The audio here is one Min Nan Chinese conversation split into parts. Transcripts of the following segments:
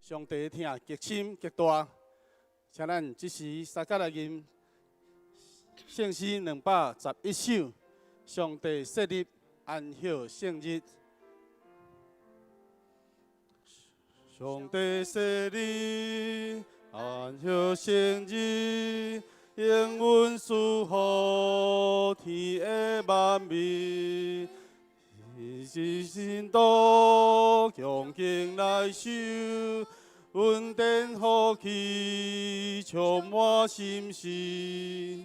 上帝的疼極深極大。請咱這時相佮來吟聖詩211首，上帝設立安息聖日。上帝設立安息聖日，應允賜予天的萬物。是信徒恭敬來守，恩典福氣充滿心事。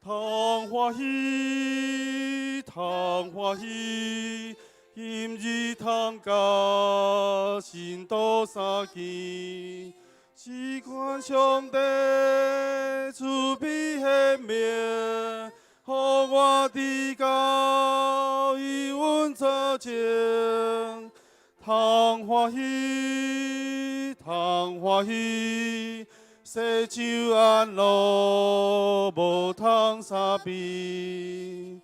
通歡喜，通歡喜，今日通佮信徒相見。只願上帝慈悲顯明，予我知到伊阮做證。通歡喜，通歡喜，洗手安樂無通相比。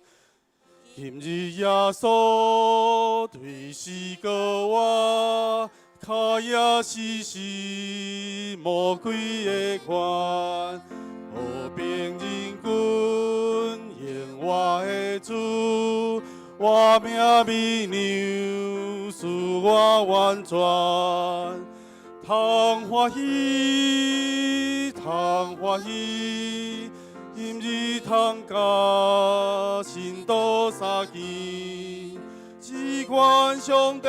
今日耶穌對死過活，跤也是是魔鬼的權，和平仁君永活的主，活命美娘賜我完全。通歡喜，通歡喜，今日通佮信徒相見，只願上帝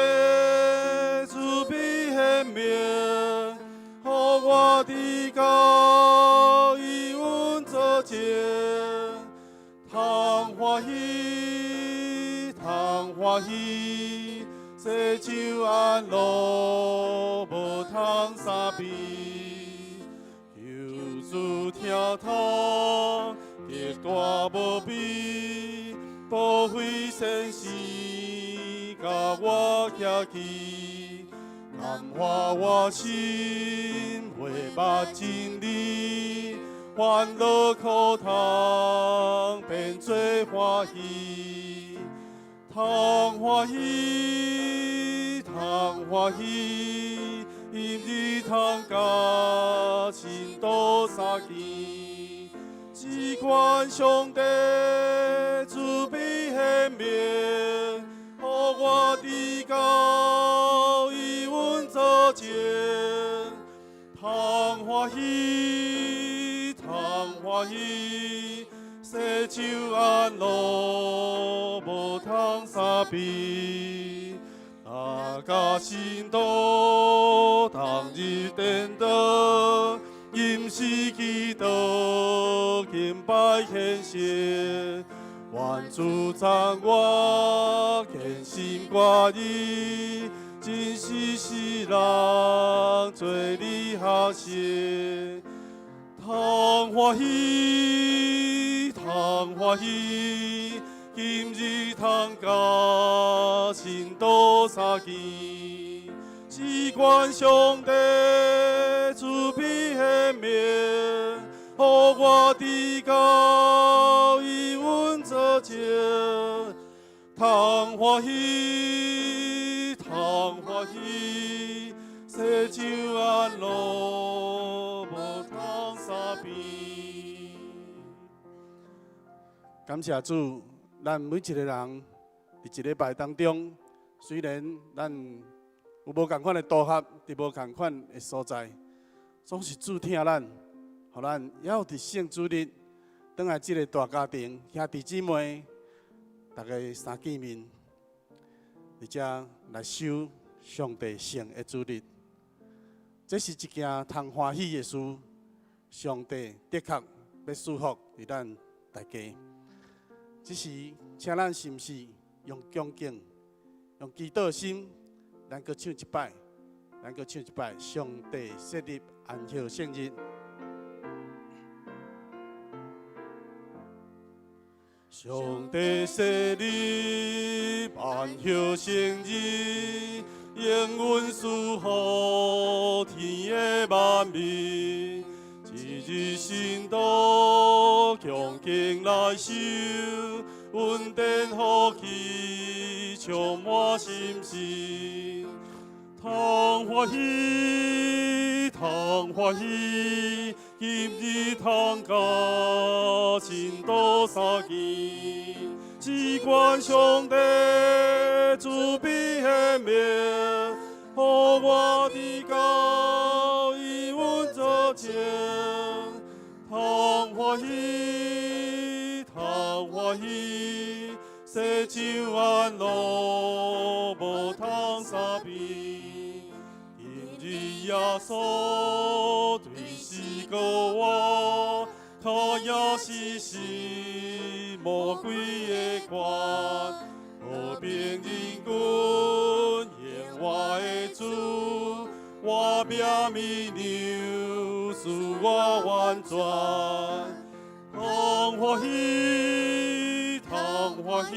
慈悲顯明，予我知到伊阮做證。通歡喜，通歡喜，洗手安樂無通相比。求主疼痛，極大無比，寶血聖屍共我徛起，感化我心，袂捌真理，煩惱苦痛變做歡喜，通歡喜，通歡喜，今日通佮信徒相見，只願上帝慈悲顯明，予我知到伊阮做證。通歡喜，通歡喜，洗手安樂無通相比。大家信徒同入殿堂，吟詩祈禱，敬拜獻神。願主讚我堅心決意，真是世人做你學習。通歡喜，通歡喜，今日通佮信徒相見，只願上帝慈悲顯明，予我知到伊阮做證。通歡喜，通歡喜，洗手安樂無通相比。感謝主，咱每一個人佇一禮拜當中，雖然咱有無仝款的組合，佇無仝款的所在，總是主疼咱，予咱猶有佇聖主日，轉來這个大家庭，兄弟姊妹，大家相見面，佇遮來守上帝聖的主日。這是一件通歡喜的事，上帝的確欲賜福予咱大家。這時，請咱是毋是用恭敬、用祈禱的心，咱閣唱一擺，咱閣唱一擺，上帝設立安息聖日。上帝設立安息聖日，應允賜予天的萬物，一日信徒恭敬來守，恩典福氣充滿心事。通歡喜，通歡喜，今日通佮信徒相見，只願上帝慈悲顯明，予我得到伊恩做證。通歡喜，通歡喜，世上安樂無通相比。今日耶穌對死過活，靠耶是死魔鬼的權，和平仁君永活的主，我命物娘賜我完全。通歡喜，通歡喜，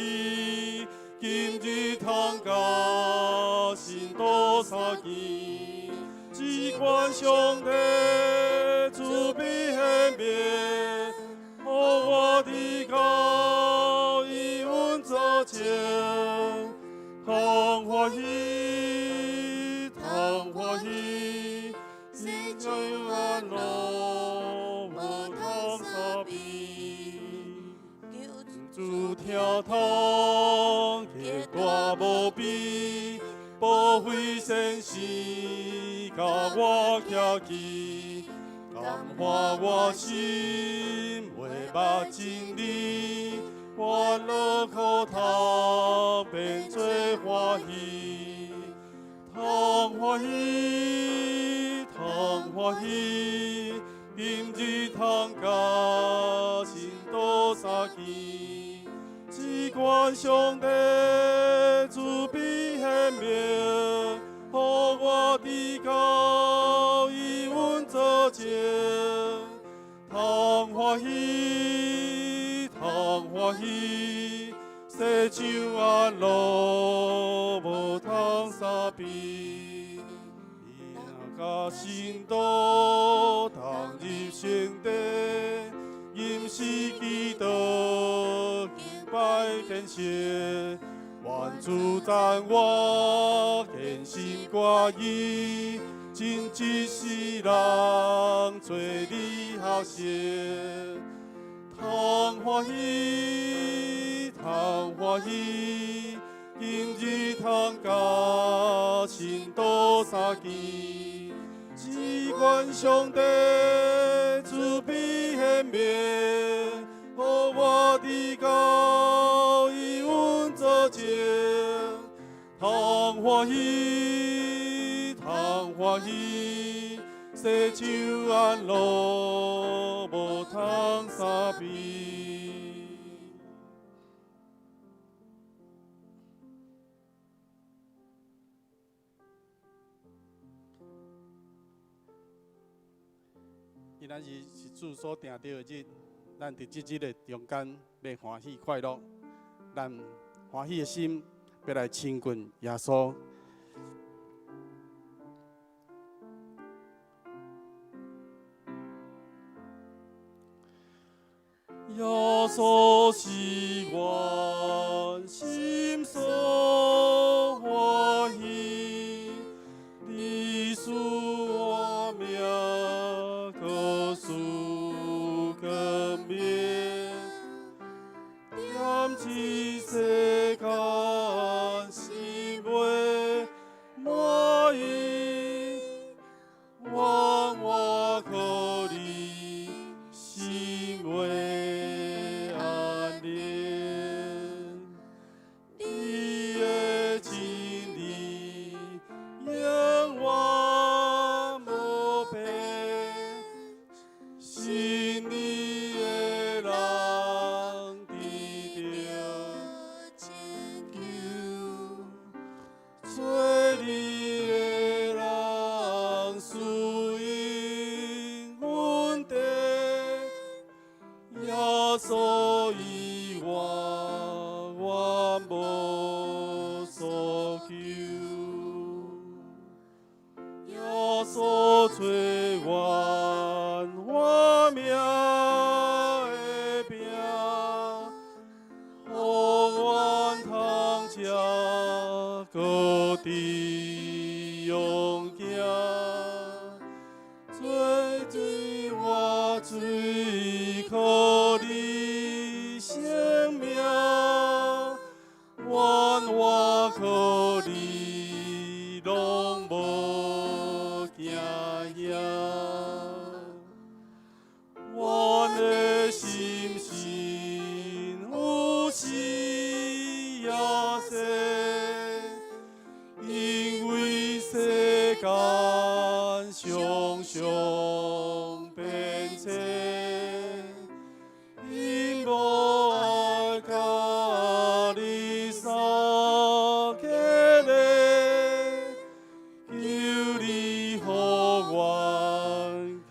今日通佮信徒相見，只願上帝慈悲顯明，予我得到伊恩做證。通歡喜，通歡喜，世上安樂無通相比。主疼痛極大無比，保惠先生共我徛起，感化我心，袂捌真理，歡樂苦頭變做歡喜，通歡喜，通歡喜，今日通佮信徒相見，只願上帝慈悲顯明，予我得到伊恩做證。通歡喜，通歡喜，世上安樂無通相比。佮信徒同入聖殿，吟詩祈禱敬拜獻聖，願主讚我堅心決意，盡一世人做你學習。通歡喜，通歡喜，今日通佮信徒相見，只願上帝慈悲顯明，予我得到伊恩做證。通歡喜，通歡喜，世上安樂無通相比。今仔日是主所定著的日，咱佇這日的中間欲歡喜快樂，咱歡喜的心欲來親近耶穌。耶穌是阮心所歡喜，你賜我命，閣賜冠冕，踮這世間心袂滿意，願我靠你心袂安寧，你的真理永遠無變，信你的人得著靠你攏無驚嚇。阮的心信有時也說，因為世間常常變遷，因無愛佮你相結連，求你予阮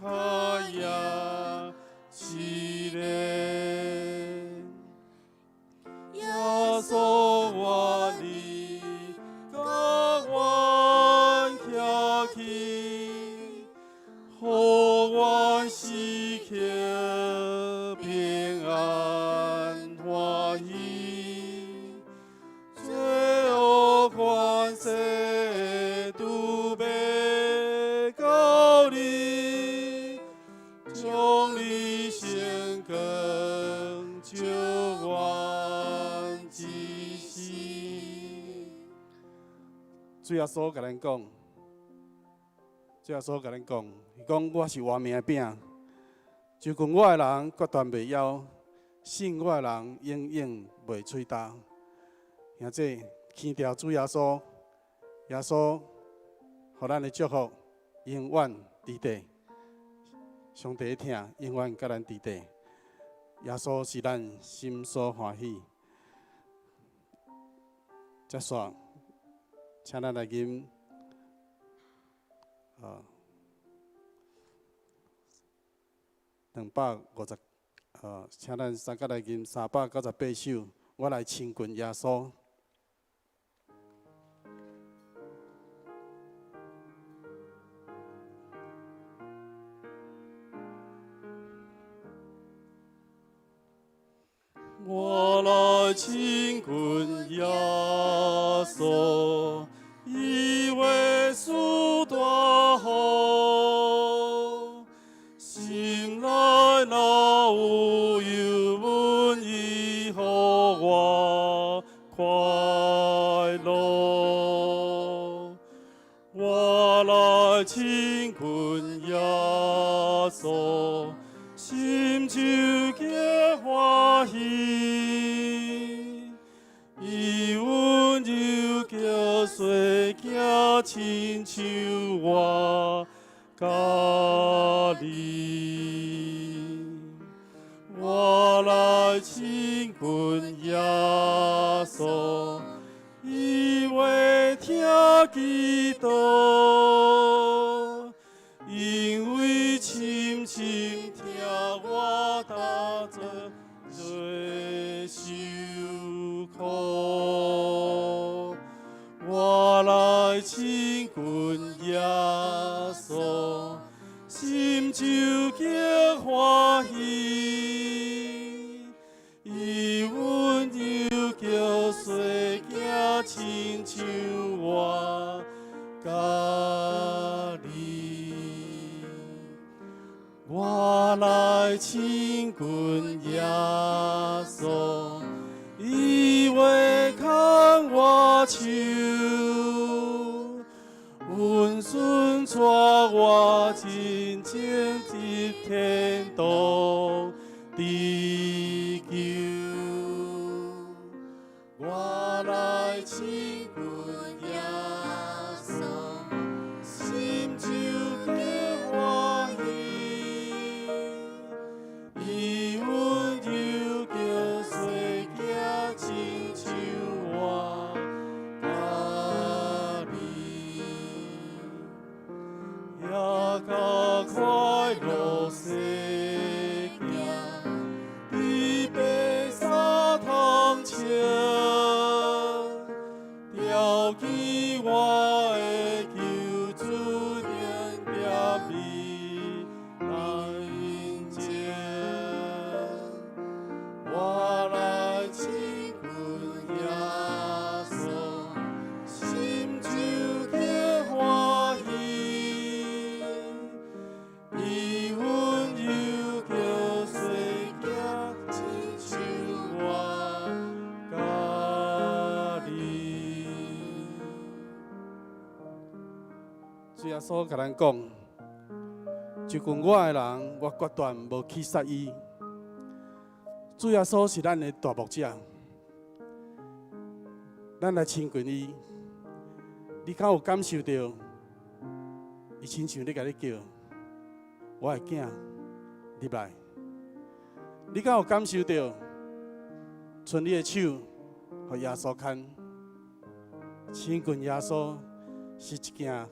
較贏試煉。耶穌，願你共阮徛起，予阮時刻平安歡喜，罪惡權勢拄欲到你，將你聖光照阮一生。主耶穌共咱講，主耶穌共咱講，伊講我是活命的餅，就近我的人決斷袂枵，信我的人永遠袂喙焦。兄弟，牽著主耶穌，耶穌予咱的祝福永遠佇底，上帝的疼永遠佮咱佇底。耶穌是咱心所歡喜。接續，請咱來吟250，請咱三個來吟398首，我來親近耶穌。我來親近耶穌，伊話事大好，心內若有憂悶，伊予我快樂。我來親近耶穌，心就極歡喜，伊溫柔叫細囝，親像我佮你。我來親近耶穌，伊會聽祈禱，因為深深疼我擔做罪受苦。我來親近耶穌，心就極歡喜，伊溫柔叫細囝，親像我佮你。我來親近耶穌，伊會牽我手，溫順帶我真正入天堂地球。我來親近耶穌，心就極歡喜，伊溫柔叫細囝，親像我佮你，也較快樂世主耶穌共咱講：就近我的人，我決斷無棄殺伊。主耶穌是咱的大牧者，咱來親近伊。你敢有感受著？伊親像咧共你叫，我的囝入來。你敢有感受著？伸你的手，予耶穌牽。親近耶穌是一件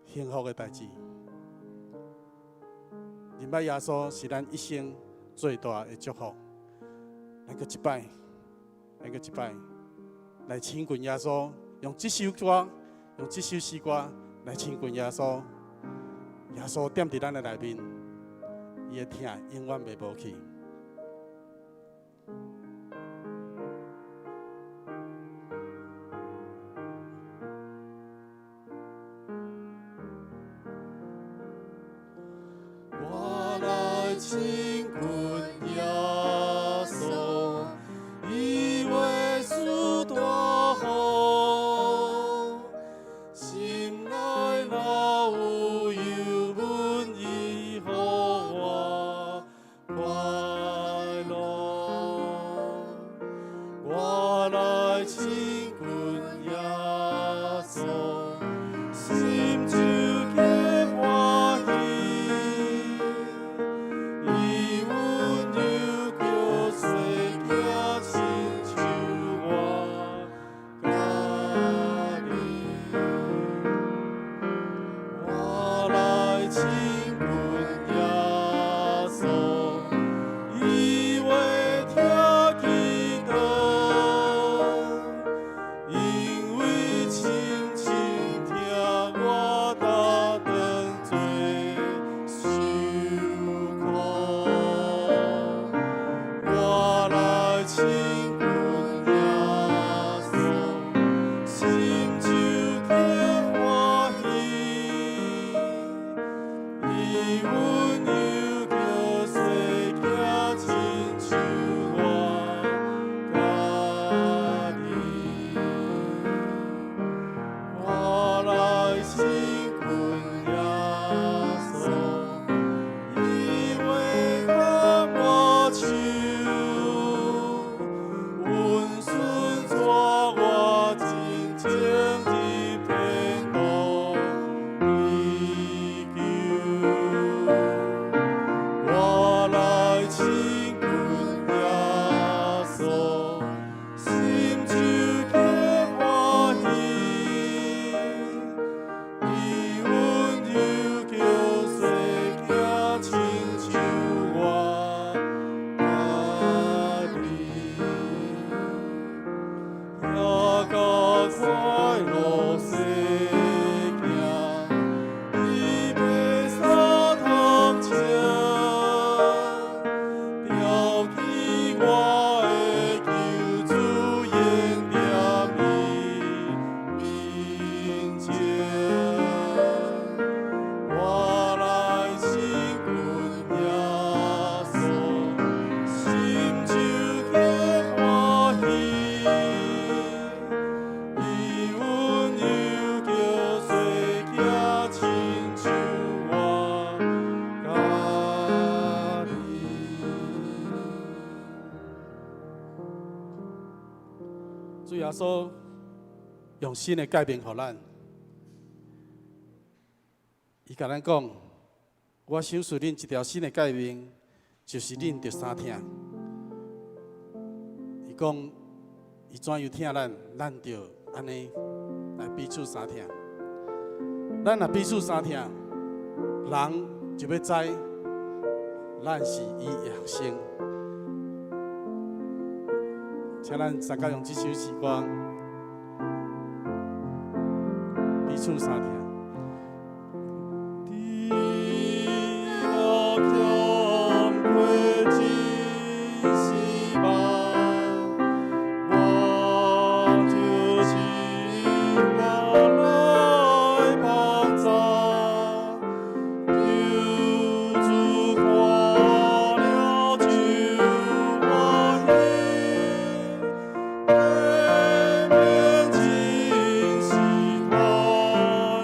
幸福的代誌。認捌耶穌是咱一生最大的祝福。咱閣一擺，咱閣一擺來親近耶穌，用這首歌，用這首詩歌來親近耶穌。耶穌踮佇咱的內面，伊的疼永遠袂無去。我來親近耶穌，伊話事大好，心內若有憂悶，伊予我快樂。我來親近耶穌，心就加歡喜。伊溫柔叫細囝，親像我家己。我來親近耶穌，伊話聽祈禱，因為親親疼我，擔當罪受苦。我來親近耶穌，心就加歡喜。伊溫柔叫細囝，親像我家己。我來親近耶穌，伊話牽我手，溫順帶我進前入天堂地久。我來親近耶穌，心就加歡喜。伊溫柔叫細囝，親像我家己。也甲快樂細行，伊爬三桶車，吊起我的救主，永踮伊面前。我來親近耶穌，心就加歡喜。伊溫柔叫細囝，親像我家己。主耶穌用新的誡命予咱，伊共咱講：我賞賜恁一條新的誡命，就是恁著相疼。伊講，伊怎樣疼咱，咱就按呢來彼此相疼。咱若彼此相疼，人就欲知咱是伊的學生。請咱三個用這首詩歌彼此相疼。你若欠過真是夢，我就親來幫助。救主看了就歡喜，赦免真是坦然。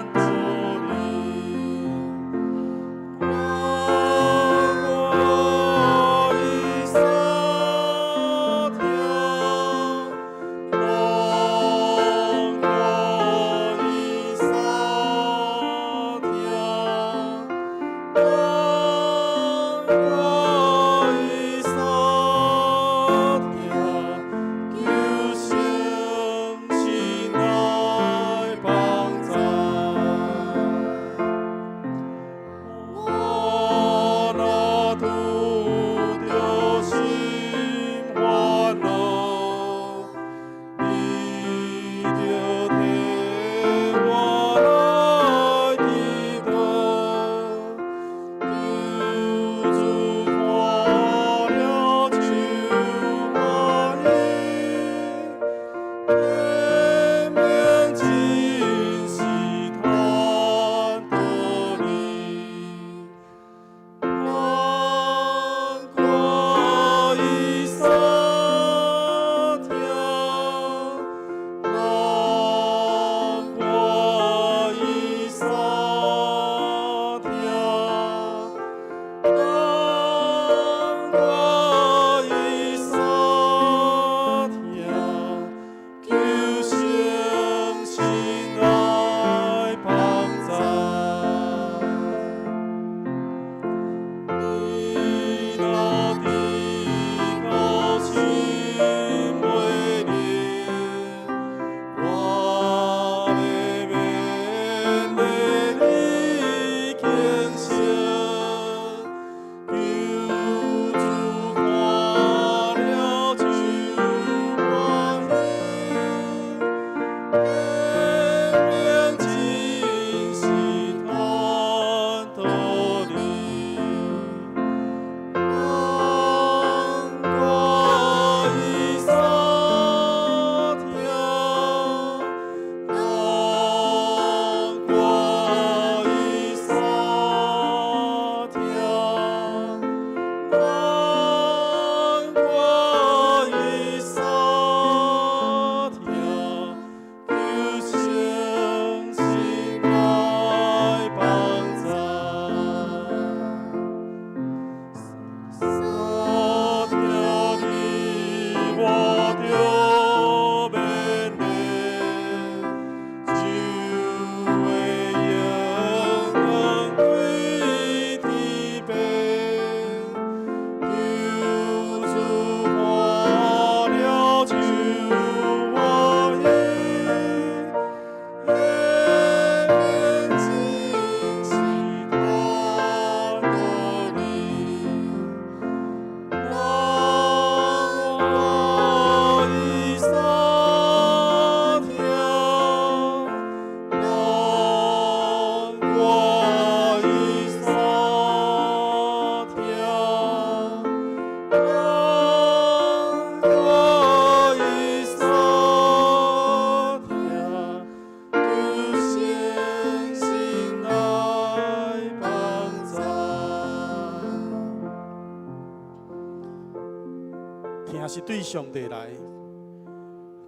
是對上帝來，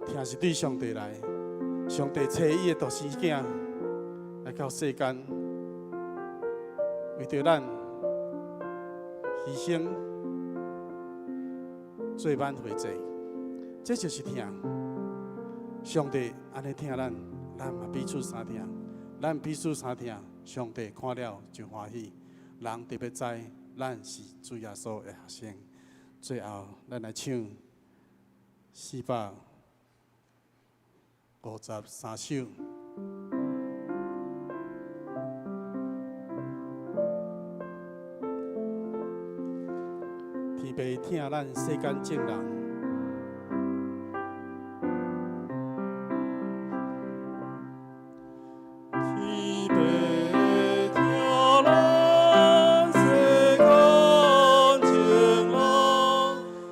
疼是對上帝來。上帝差伊的獨生囝來到世間，為著咱犧牲做挽回祭，這就是疼。上帝按呢疼咱，咱嘛彼此相疼，咱彼此相疼，上帝看了就歡喜。人特別知咱是主耶穌的學生。最後，咱來唱453首。天父疼咱世間眾人。天父疼咱世間眾人，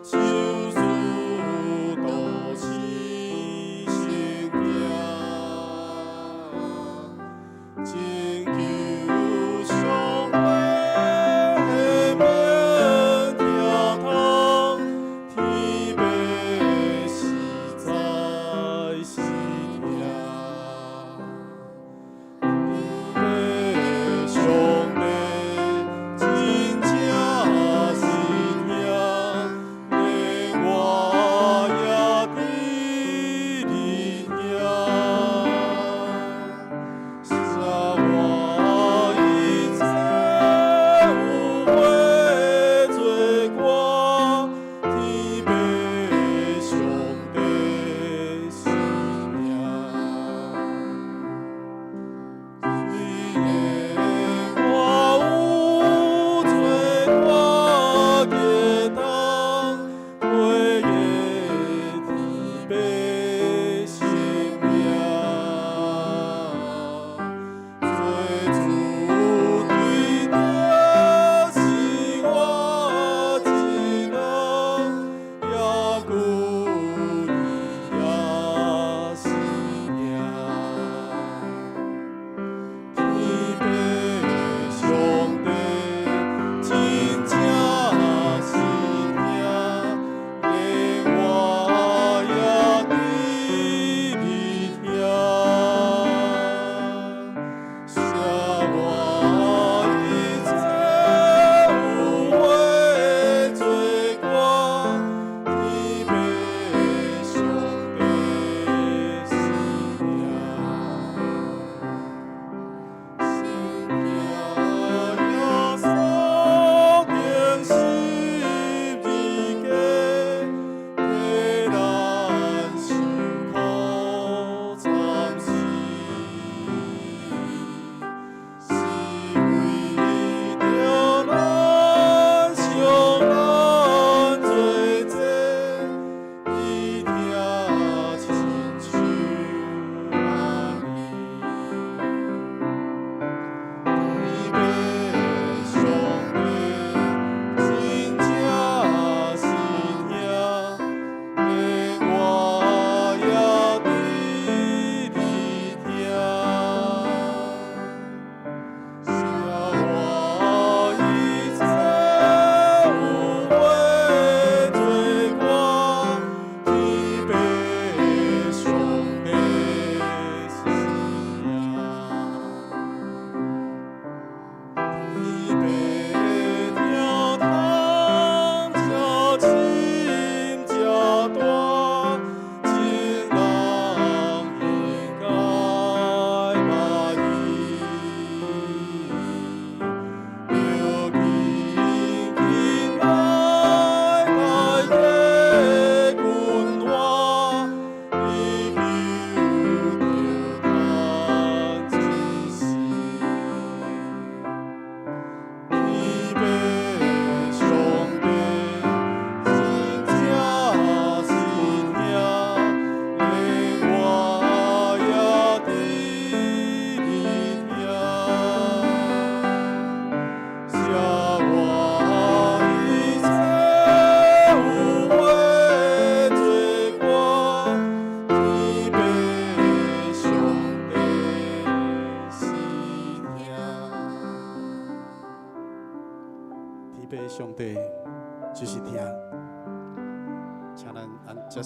受死獨生聖子，拯救上帝的免疼痛，天父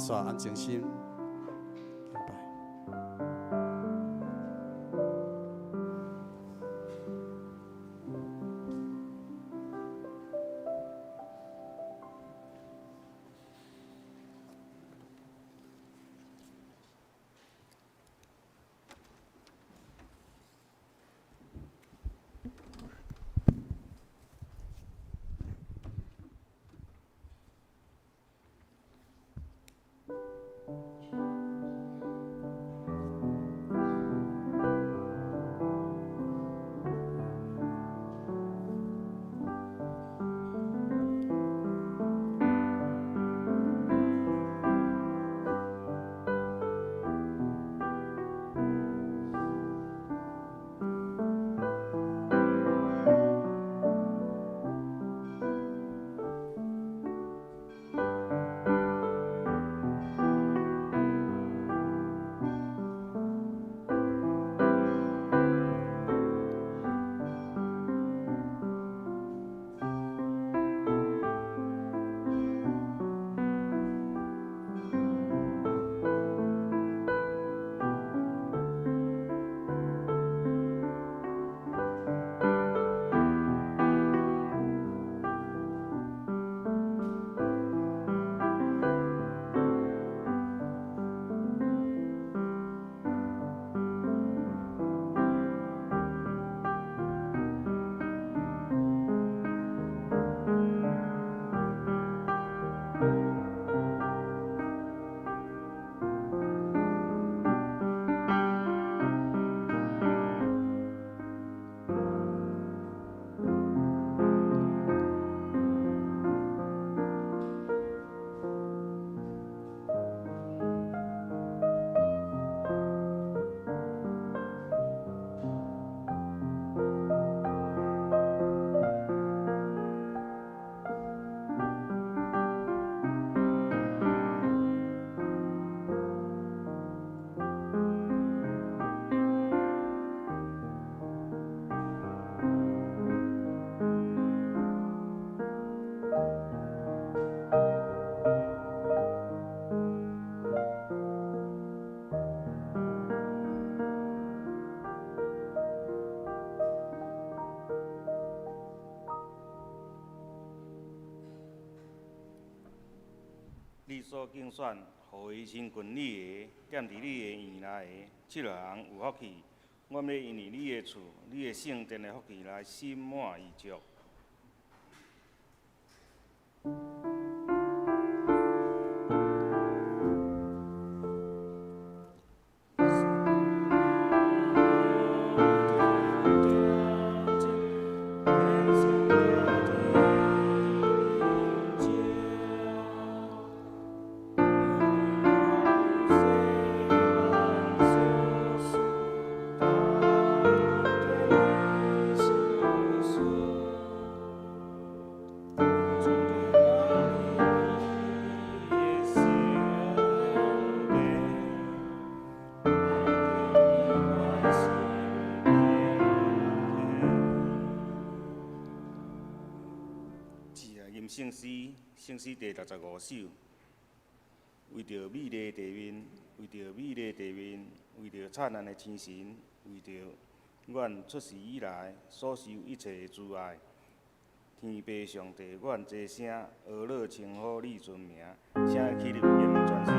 煞安靜心敬拜。你所揀選，予伊親近你的，踮佇你的院內的，這類人有福氣。阮欲因為你的厝、你的聖殿的福氣來心滿意足。吟聖詩，聖詩第65首，為著美麗地面，為著美麗地面，為著燦爛的星辰，為著阮出世以來所受一切的慈愛，天父上帝，阮齊聲呵咾稱呼你尊名，請起立吟全首。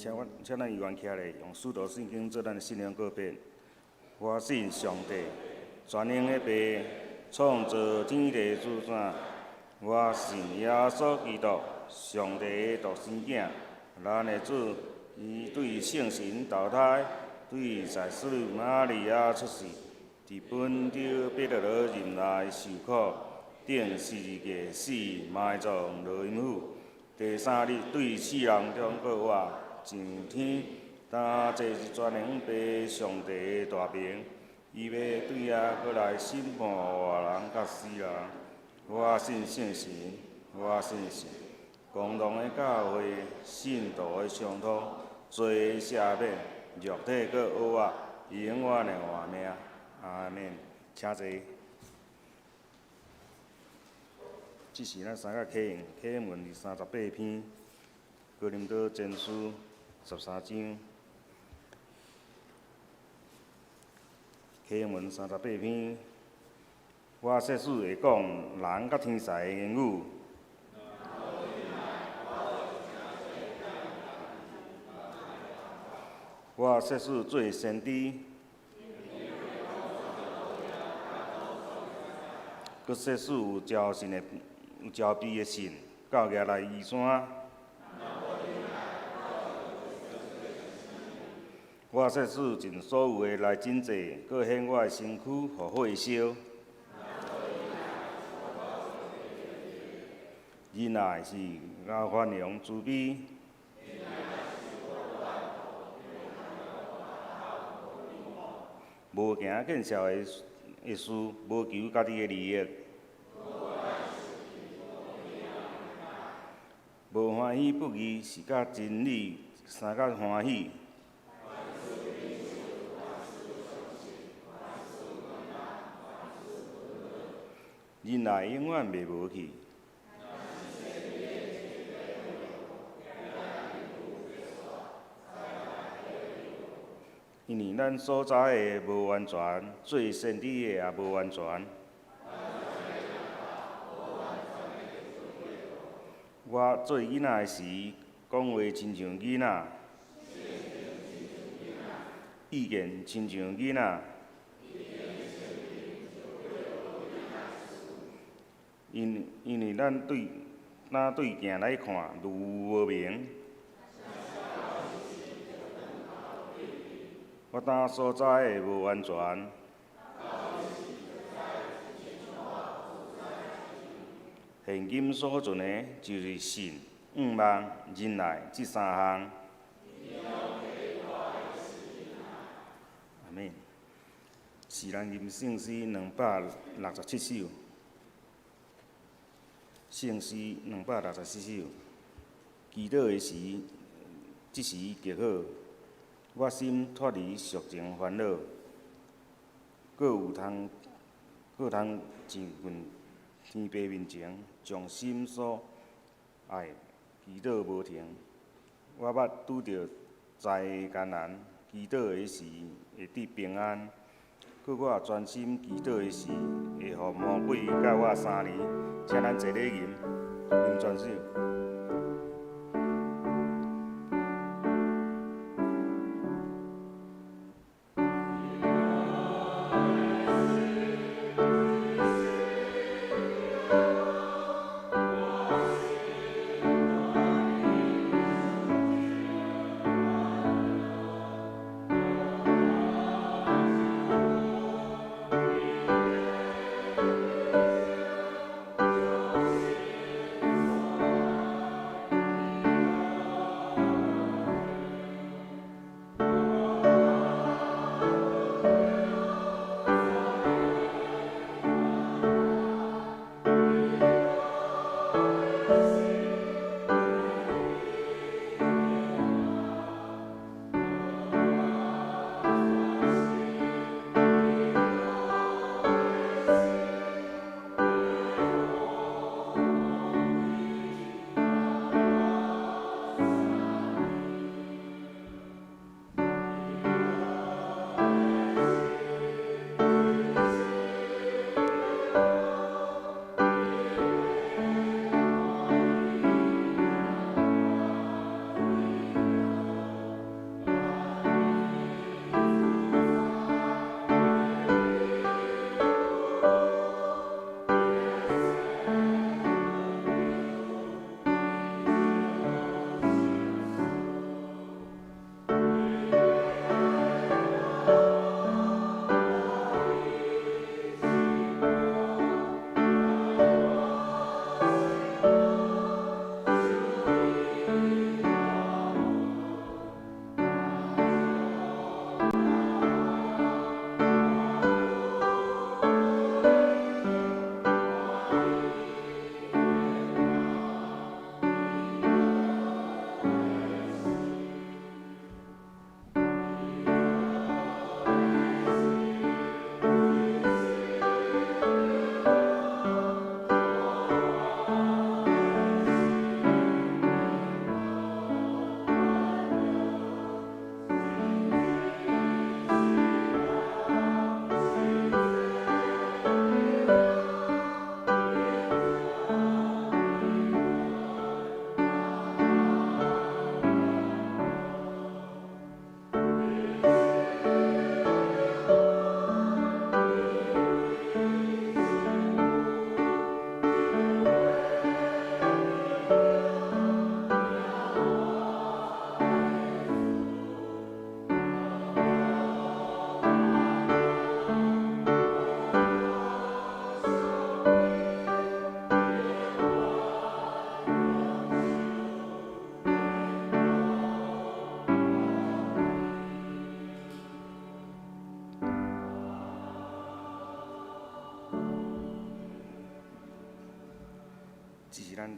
請阮，請咱議員徛咧，用使徒信經做咱的信仰告白。我信上帝，全能的父，創造天地諸山。我信耶穌基督，上帝的獨生囝，咱的主，伊對聖神投胎，對祭司瑪利亞出世，佇本丟彼拉羅任內受苦，釘十字架死，埋葬落陰府。第三日對死人中復活，上天，擔坐佇全能父上帝的大爿，伊欲對遐閣來審判活人佮死人。我信聖神，我信聖公同的教會，聖徒的相通，罪的赦免，肉體閣復活，永遠的活命。阿們。請坐。這是咱三個啟應，啟應文第38篇，哥林多前書13章，啟應文三十八篇。我設使會講人佮天使的言語，我設使做先知，閣設使有招信的、有招悲的信，到額來移山。我設使盡所有的來拯濟，閣顯我的身軀予火燒。仁愛是較寬容慈悲，無行見笑的的事，無求家己的利益，無歡喜不義，是佮真理相佮歡喜。仁愛永遠袂無去。因為咱所知的無完全，做先知的也無完全。我做囡仔的時，講話親像囡仔，意見親像囡仔。因為咱對若對鏡來看，如無明。我當所知的無完全。現今所存的，就是信、向望、忍耐這三項。阿們。是咱吟聖詩267首。聖詩267首。祈禱的時，這時極好。我心脫離俗情煩惱，閣有通，閣通親近天父面前，將心所愛祈禱無停。我捌拄著災艱難，祈禱的時會得平安。閣我專心祈禱的時，會予魔鬼佮我相離。請咱齊咧吟，吟全首。咱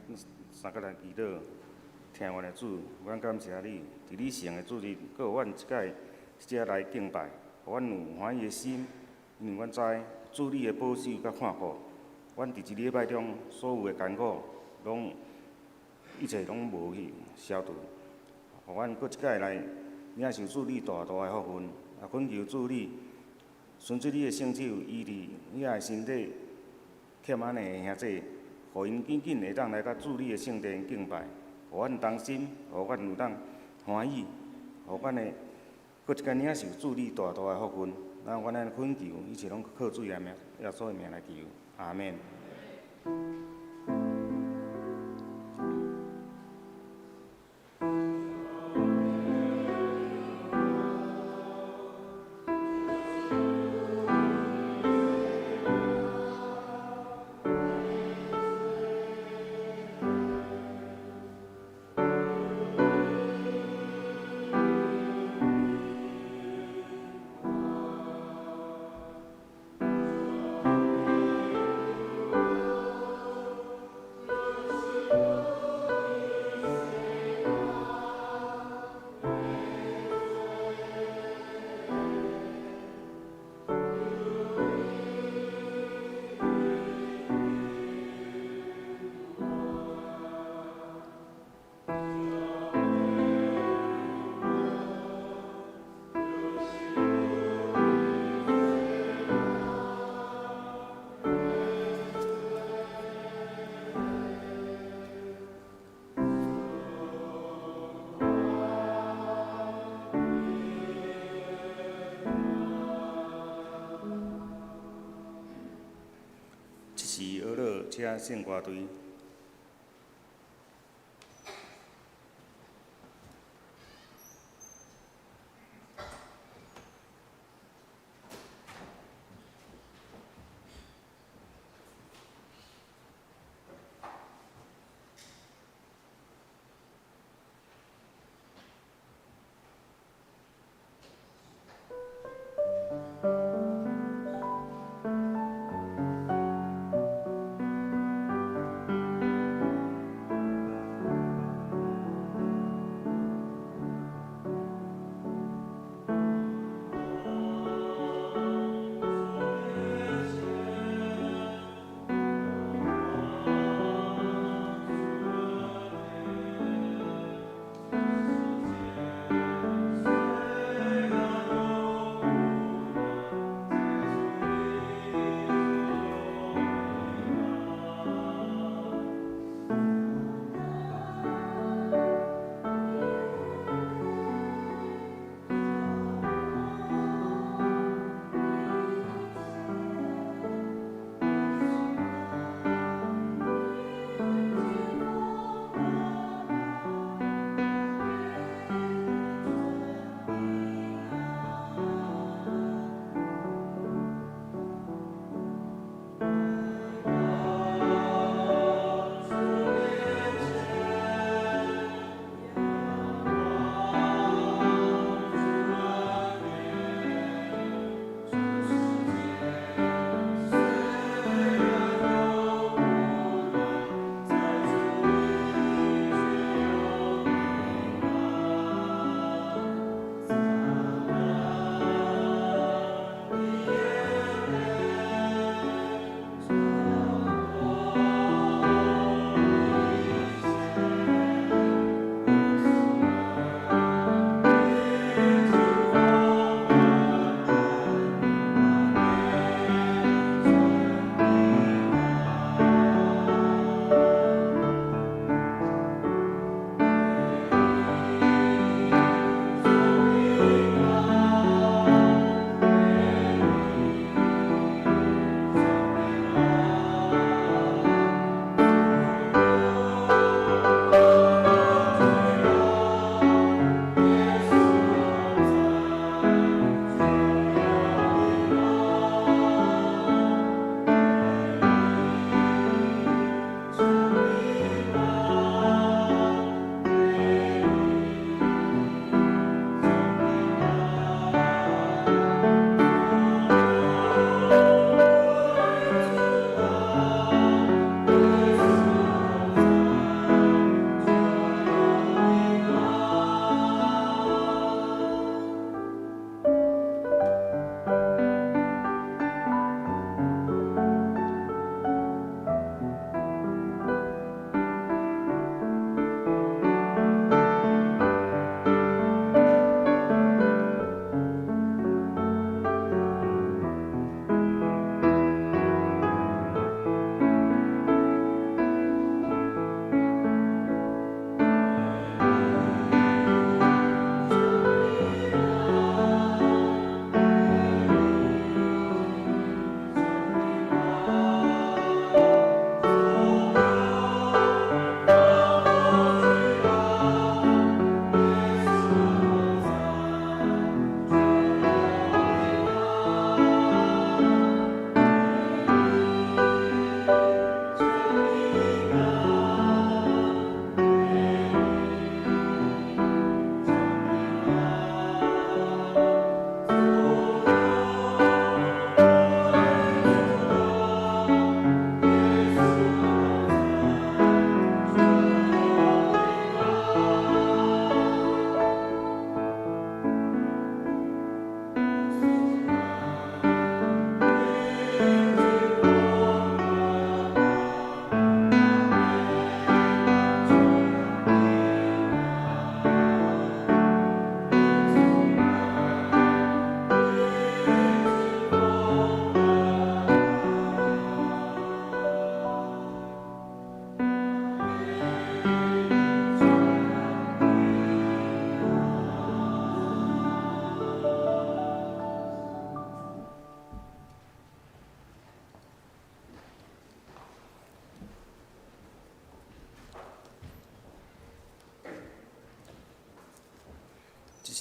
三个來祈禱，聽阮的主，阮感謝你，佇你聖的主日，閣予阮一擺遮來敬拜，予阮有歡喜的心，因為阮知主你的保守佮看顧，阮佇一禮拜中所有的艱苦，攏一切攏無去消除，予阮閣一擺來領受主你大大的福分，也懇求主你，伸出你的聖手，醫治遐的身體欠安的兄弟，予𪜶緊緊會當來佮主你的聖殿敬拜，予阮同心，予阮有當歡喜，予阮的閣一擺領受主你大大的福分。咱阮按呢懇求，一切攏靠主的名，耶穌的名來求，阿們。這是俄勒請聖歌隊。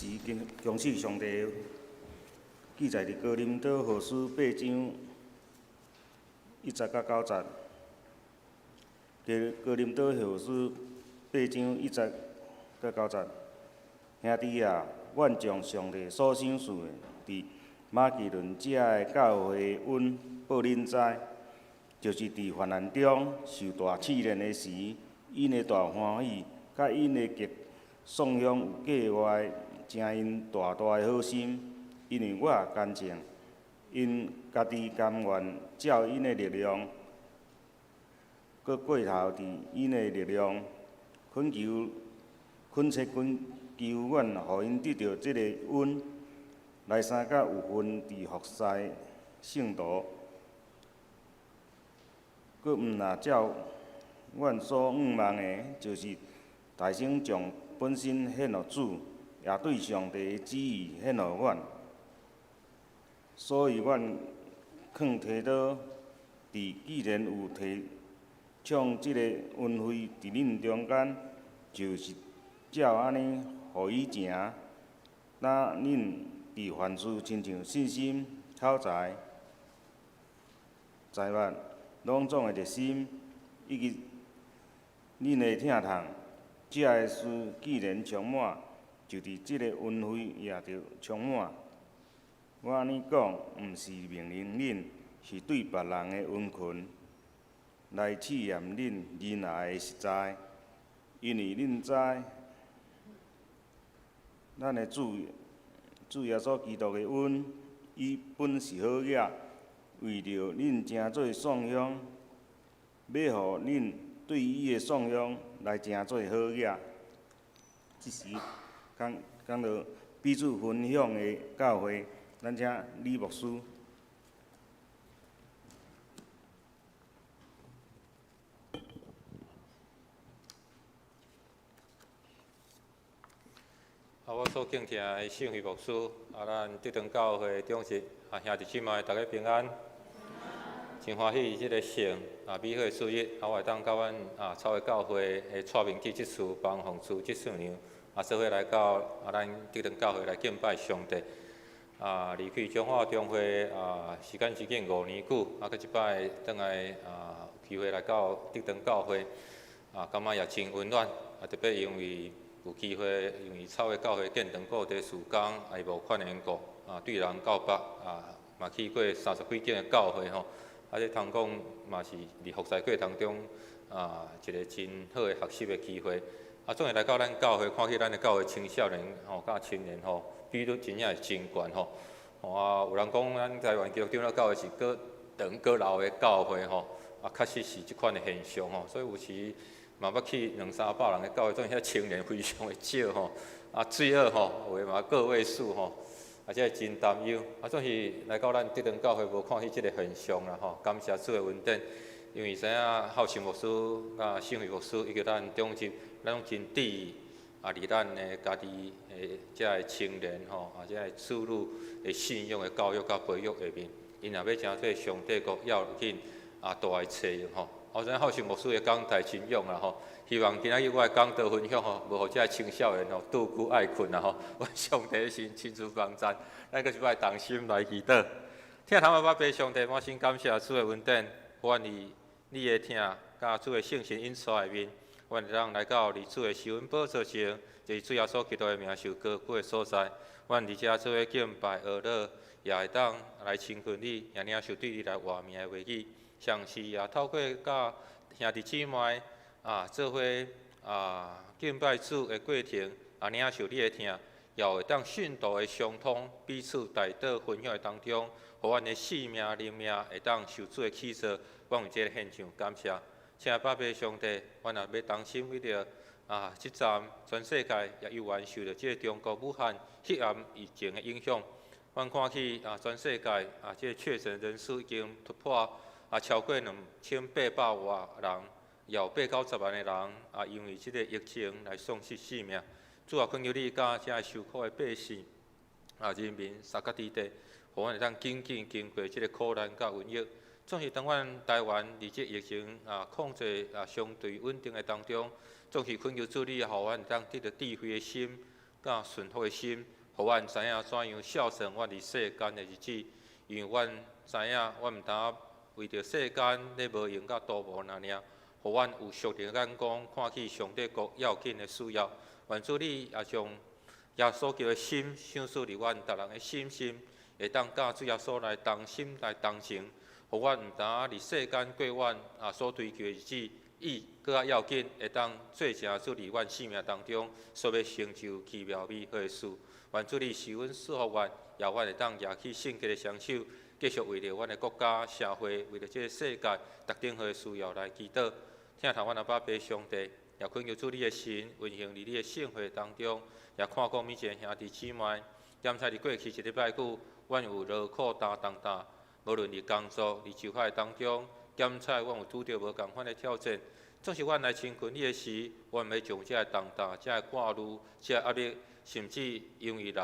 時恭喜上帝，記載佇哥林多後書八章一節到九節。哥林多後書八章一節到九節，兄弟啊，阮將上帝所賞賜的，佇馬其頓遮的教會的恩報恁知，就是佇患難中受大試煉的時，𪜶的大歡喜，佮𪜶的極送享有計劃，成𪜶大大的好心。因為我堅信，𪜶家己甘願照𪜶的力量，閣過頭佇𪜶的力量，懇求、懇切懇求阮，予𪜶得著這個恩，來相佮有份佇服侍聖徒。閣毋若照阮所向望的，就是大先將本身獻予主，也對上帝的旨意獻予阮。所以阮勸提多，佇既然有提倡這個恩惠佇恁中間，就是照按呢予伊成。若恁佇凡事親像信心、口才、財物，攏總的熱心，以及恁的疼痛，這个事既然充滿，就佇這個恩惠也著充滿。我按呢講，毋是命令恁，是對別人的殷勤，來試驗恁忍耐的實在。因為恁知，咱的主主耶穌基督的恩，伊本是好額，為著恁成做送享，欲予恁對伊的送享來成做好額。這時講講到彼此分享的教會，咱請李牧師。啊，我所敬聽的聖惠牧師，啊，咱德堂教會長執，啊，兄弟姊妹，逐家平安。真歡喜這个聖啊美好的主日，啊，我會當佮阮啊草的教會的蔡明記執事幫馮主執事娘啊，做伙來到啊咱德堂教會來敬拜上帝。啊，離開彰化中會啊，時間已經五年久，啊，閣這擺轉來啊，有機會來到德堂教會，啊，感覺也真溫暖，啊，特別因為有機會，因為草的教會建堂固地事工，也無款的緣故，啊，對南到北啊，嘛去過三十幾間的教會吼，啊，這通講嘛是佇服侍過程中啊，一个真好的學習的機會。啊，總會來到咱教會，看起咱的教會青少年吼，佮青年吼，比率真正是真懸吼。啊，有人講咱台灣基督長老教會是閣長閣老的教會吼，啊，確實是這款的現象吼。所以有時嘛捌去兩三百人的教會，總是遐青年非常的少吼。啊，最好吼，有的嘛個位數吼，啊，這真擔憂。啊，總是來到咱德堂教會，無看彼這个現象啦吼。感謝主的恩典，因為知影孝順牧師、佮聖惠牧師以及咱長執，咱攏真注意啊，佇咱的家己的遮个青年吼，啊，遮个子女的信仰的教育佮培育下面，𪜶若欲成做上帝國要緊啊大的冊用吼。我知影孝順牧師的講台真勇啦吼，希望今仔日我的講道分享吼，無予遮个青少年吼拄久愛睏啦吼。願上帝神親自幫贊，咱閣一擺同心來祈禱。疼的阿爸上帝，滿心感謝主的恩典，願意你的疼，佮主的聖神引導下面，阮會當來到佇主的施恩寶座前，就是主耶穌基督的名受高舉的所在。阮佇遮做伙敬拜阿樂，也會當來親近你，也領受對你來活命的話語。同時也透過佮兄弟姊妹啊做伙啊敬拜主的過程，啊領受你的疼，也會當信徒的相通，彼此代禱分享的當中，予阮的性命靈命會當受主的啟示。阮為這个現象感謝，親愛爸爸上帝，阮也欲同心為著啊，這陣全世界也猶原受著這个中國武漢肺炎疫情的影響。阮看起啊，全世界啊，這个確診人數已經突破啊，超過2800外人，也有八九十萬的人啊，因為這个疫情來喪失性命。主啊，懇求你佮遮个受苦的百姓啊，人民三甲佇地，予阮會當緊緊經過這个苦難佮瘟疫。總是當阮台灣佇這疫情啊控制啊相對穩定的當中，總是懇求主你，予阮會當得著智慧的心佮順服的心，予阮知影怎樣孝順阮佇世間的日子，因為阮知影，阮毋通為著世間咧無閒佮賭博爾爾，予阮有屬靈的眼光，看起上帝國要緊的需要。願主你也將耶穌基督的心賞賜佇阮逐人的心心，會當佮主耶穌來同心來同情，予阮毋但佇世間過阮所追求的日子，伊閣較要緊，會當做成主佇阮生命當中所欲成就奇妙美好的事。願主你賜恩賜福阮，也阮會當舉起聖潔的雙手，繼續為著阮的國家、社會，為著這個世界特定好的需要來祈禱。疼疼阮阿爸父上帝，也懇求主你的神運行佇你的聖會當中，也看顧每一个兄弟姊妹。檢查佇過去一禮拜久，阮有勞苦擔重擔，無論佇工作、佇就學當中，檢查阮有拄著無仝款的挑戰。總是阮來親近你的時，阮欲將這个重擔、這个掛慮、這个壓力，甚至因為人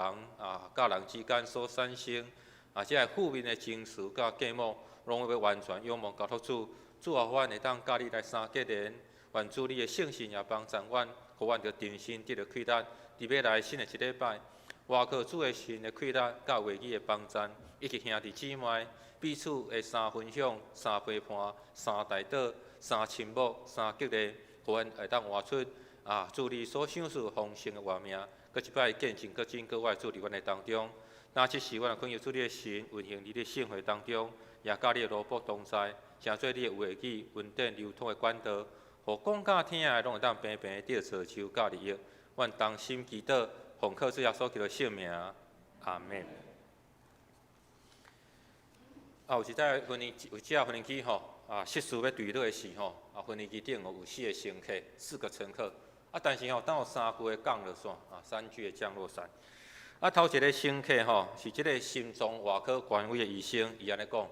佮人之間所產生這个負面的情緒佮計謀，攏欲完全仰望交託主。主啊，阮會當佮你來相結連，願主你的聖神也幫助阮，予阮著重新得著氣力。佇欲來新的一禮拜，倚靠主的神的氣力，佮話語的幫贊，以及兄弟姊妹彼此的相分享、相陪伴、相代禱、相親睦、相激勵，予阮會當活出主你所賞賜豐盛的活命，閣一擺見證閣真閣活主佇阮的當中。若這時，阮懇求主你的神運行佇你的聖會當中，也佮你的奴僕同在，成做你的話語恩典流通的管道，予講佮聽的攏會當平平得造就佮利益。阮同心祈禱，奉靠主耶穌基督聖名，阿門。有一台飛機，有一隻飛機吼，失事欲墜落的時吼，飛機頂有四个乘客，四個乘客，但是吼，當有三具的降落傘，三具的降落傘。頭一个乘客吼，是這个心臟外科權威的醫生，伊按呢講，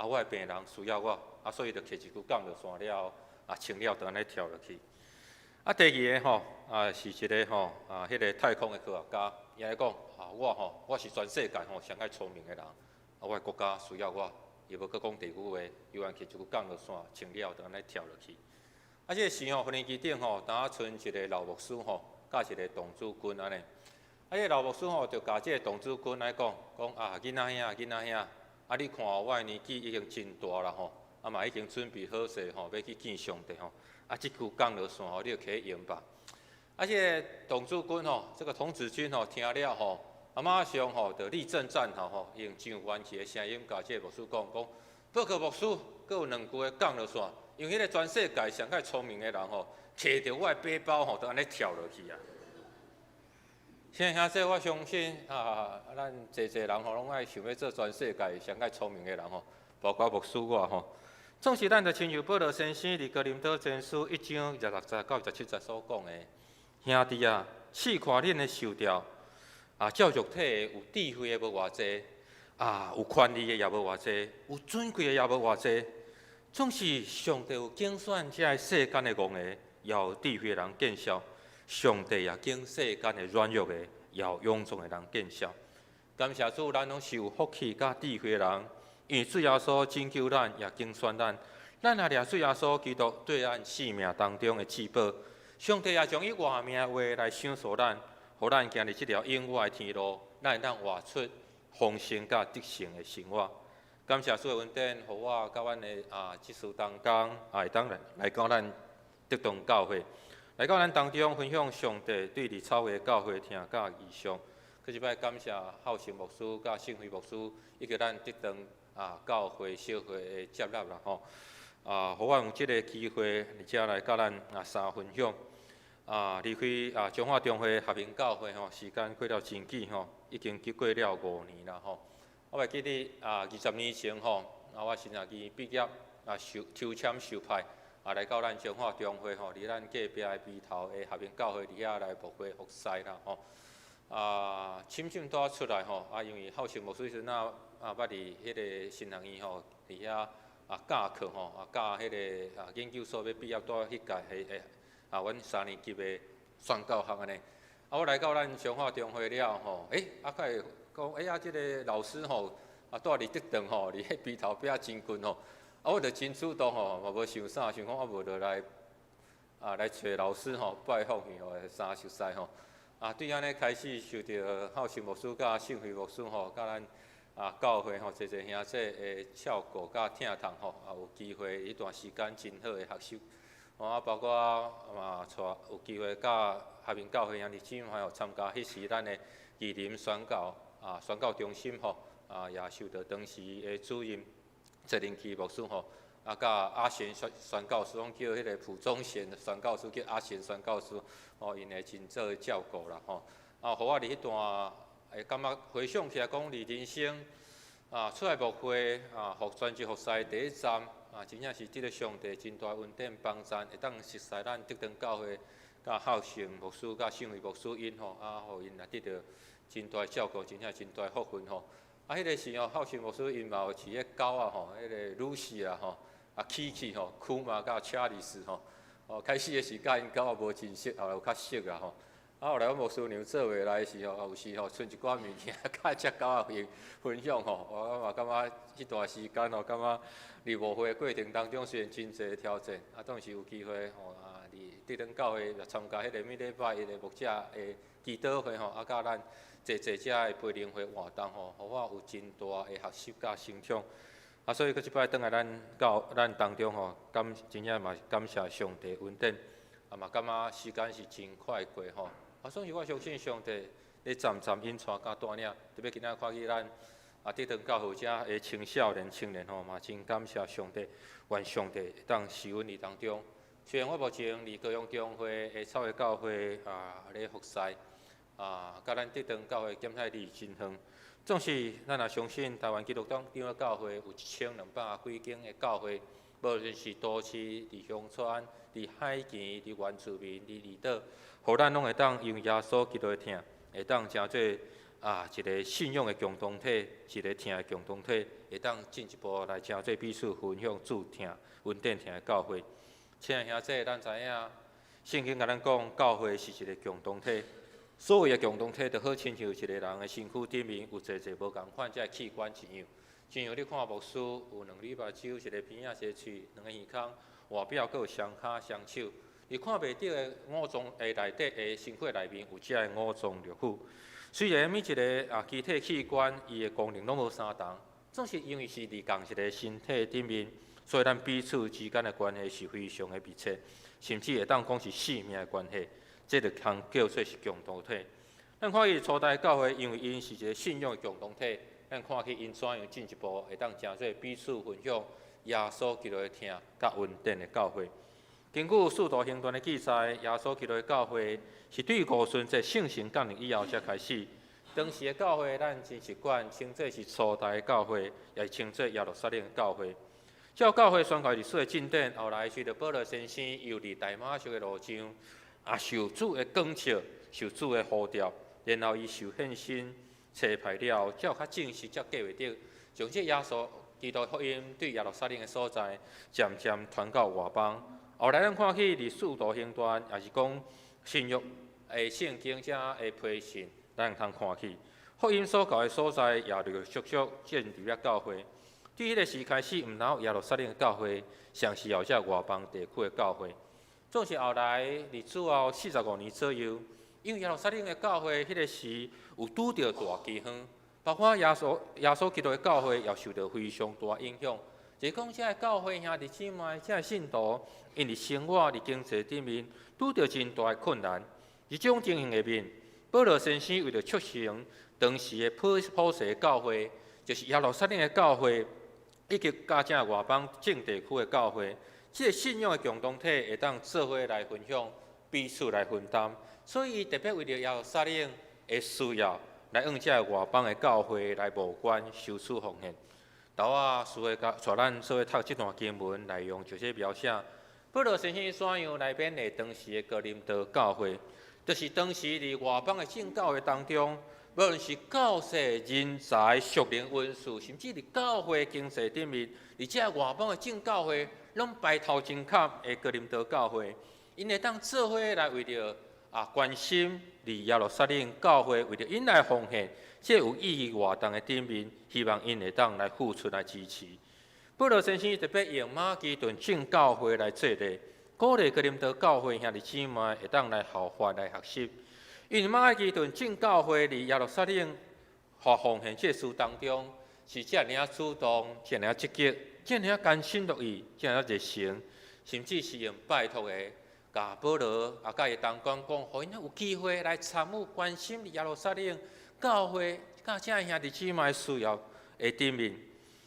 我的病人需要我，所以就提一支降落傘了後，穿了就按呢跳落去。第二个吼，是一个吼，彼个太空的科學家，伊按呢講，我吼，我是全世界吼上愛聰明的人，我的國家需要我，伊無閣講第二句話，伊完提一支降落傘，穿了就按呢跳落去。這个時吼，飛機頂吼，焦賰一个老牧師吼，佮一个童子軍按呢。這个老牧師吼，就共這个童子軍來講，講囡仔兄，囡仔兄，你看我的年紀已經真大啦吼，嘛已經準備好勢吼，欲去見上帝吼。這支降落傘吼，你就揢用吧。這个童子軍吼，這個童子軍吼，聽了吼，馬上吼就立正站好吼，用真有元氣的聲音，共這个牧師講，講報告牧師，閣有兩支的降落傘，因為彼个全世界上較聰明的人吼，提著我的背包吼，就按呢跳落去啊。兄弟，我相信咱濟濟人吼，攏愛想欲做全世界上較聰明的人吼，包括牧師我吼。總是咱就親像保羅先生佇哥林多前書一章26節到27節所講的，兄弟啊，試看恁的受召，照肉體的有智慧的無偌濟，有權力的也無偌濟，有尊貴的也無偌濟。總是上帝有揀選這个世間的戇的，也有智慧的人見笑；上帝也揀世間的軟弱的，也有勇壯的人見笑。感謝主，咱攏是有福氣佮智慧的人。因為主耶穌拯救咱，也揀選咱，咱也掠主耶穌基督對咱生命當中的至寶。上帝也將伊活命的話來賞賜咱，予咱行佇這條永活的天路，咱會當活出豐盛佮得勝的生活。感謝主的恩典，予我佮阮的執事同工會當來到咱德東教會，來到咱當中分享上帝對佇草月教會疼佮異象。閣一擺感謝孝成牧師佮信輝牧師，以及咱德東教會小會的接納啦吼，予我有這个機會，佇遮來佮咱相分享。離開彰化中會合平教會吼，時間過了真緊吼，已經經過了5年啦吼。我會記得20年前吼，我新學院畢業受抽籤受派來到咱彰化中會吼，佇咱隔壁的埤頭的合平教會佇遐來牧會服侍啦吼。深深帶出來吼，因為孝成牧師彼陣捌佇彼个神學院吼，佇遐教課吼，教彼个研究所欲畢業帶彼屆的阮三年級的宣教學按呢。我來到咱彰化中會了吼，較會講，這个老師吼，住佇德東吼，離彼埤頭壁真近吼。我就真主動吼，嘛無想啥，想講無就來來揣老師吼拜訪去吼，相熟似吼。啊，對按呢開始受著孝順牧師佮聖惠牧師吼，佮咱啊教會吼，濟濟兄弟的照顧佮疼痛吼，啊有機會一段時間真好的學習。啊，包括嘛，帶有機會佮合明教會兄弟姊妹吼參加彼時咱的義林宣教啊宣教中心吼，啊也受著當時的主任謝林基牧師吼，啊佮阿賢宣教師，攏叫彼个蒲宗賢宣教師，叫阿賢宣教師，吼，𪜶會真做照顧啦吼。啊，予我佇彼段會感覺回想起來講，佇人生啊出來牧會啊，服全職服侍第一站啊，真正是得著上帝真大恩典幫贊，會當熟似咱德長教會佮孝順牧師佮聖惠牧師𪜶吼，啊，予𪜶也得著真大照顧，真正真大福分吼。啊，彼个時吼，孝順牧師𪜶嘛有飼彼狗仔吼，彼个露西啊吼，啊，起起吼，庫瑪佮查理斯吼，哦，開始的時佮𪜶狗仔無真熟，後來有較熟啊吼。啊，後來阮牧師娘做袂來的時候，有時吼賰一寡物件，佮這狗仔分享吼，我嘛感覺這段時間吼，感覺佇牧會的過程當中，雖然真濟挑戰，啊，總是有機會吼啊，佇德長教會參加彼个每禮拜一个牧者的祈禱會吼，啊，佮咱濟濟遮的培靈會活動吼，予我有真大的學習佮成長。啊，所以閣這擺轉來咱教咱當中吼，感真正嘛是感謝上帝恩典，啊嘛感覺時間是真快過吼。啊，所以我相信上帝咧漸漸引帶佮帶領，特別今仔看見咱啊，德長教會遮的青少年、青年吼，嘛真感謝上帝，願上帝會當賜阮佇當中。雖然我目前佇高雄中會的草的教會啊咧服侍，啊，佮咱德長教會減太離真遠，總是咱也相信台灣基督長老教會有1200幾間的教會，無論是都市、佇鄉村、佇海墘、佇原住民、佇離島，予咱攏會當因為耶穌基督的疼，會當成做啊一個信仰的共同體，一個疼的共同體，會當進一步來成做彼此分享主疼、恩典疼的教會。親愛兄弟，咱知影聖經共咱講，教會是一個共同體。所謂的共同體，就好親像一個人的身軀頂面有濟濟無仝款這器官一樣。親像你看牧師有兩隻目睭，一個鼻仔，一個喙，兩個耳孔，外表閣有雙跤雙手。你看袂著的五臟的內底的身軀內面有這个五臟六腑。雖然每一個啊肢體器官伊的功能攏無相仝，總是因為是佇仝一個身體頂面，所以咱彼此之間的關係是非常的密切，甚至會當講是性命的關係。這就通叫做是共同體。咱看伊初代教會，因為𪜶是一個信仰的共同體，咱看去𪜶怎樣進一步會當成做彼此分享耶穌基督的疼佮恩典的教會。根據《使徒行傳》的記載，耶穌基督的教會是對五旬節聖神降臨以後才開始。當時的教會，咱真習慣稱做是初代的教會，也是稱做耶路撒冷的教會。這教會宣教歷史的進展，後來隨著保羅先生又佇大馬色的路上，也受主的光照，受主的呼召，然後伊受獻身、差派了後，才有較正式、才計畫得將這耶穌基督福音對耶路撒冷的所在，漸漸傳到外邦。後來咱看去佇使徒行傳，也是講新約的聖經遮的批信，咱通看去福音所到的所在，也陸陸續續建立了教會。對彼个時開始，毋但耶路撒冷的教會，上是有這外邦地區的教會。總是後來佇主後45年左右，因為耶路撒冷的教會彼个時有拄著大饑荒，包括耶穌基督的教會也受著非常大影響。就是講，這个教會兄弟姊妹，這个信徒，𪜶佇生活、佇經濟頂面拄著真大的困難。這種情形下面，保羅先生為著促成當時的普世教會，就是耶路撒冷的教會，以及佮這外邦眾地區的教會，這个信仰的共同體會當做伙來分享，彼此來分擔。所以，特別為著耶路撒冷的需要，來向這个外邦的教會來募捐、收取奉獻。頭仔師會帶咱做伙讀這段經文內容，就是描寫保羅先生怎樣來勉勵當時的哥林多教會，就是當時佇外邦的眾教會當中，無論是教士、人才、屬靈恩賜，甚至佇教會經濟頂面，佇這外邦的眾教會攏排頭前坎的哥林多教會，𪜶會當做伙來為著啊關心佇耶路撒冷教會，為著𪜶來奉獻，這有意義活動的頂面，希望𪜶會當來付出來支持。保羅先生特別用馬其頓眾教會來做例，鼓勵哥林多教會兄弟姊妹會當來效法來學習。因為馬其頓眾教會佇耶路撒冷予奉獻這事當中，是遮爾仔主動、遮爾仔積極、遮爾仔甘心樂意、遮爾仔熱誠，甚至是用拜託的，共保羅啊，佮伊同工講，予𪜶有機會來參與關心耶路撒冷教會，佮遮兄弟姊妹需要的頂面。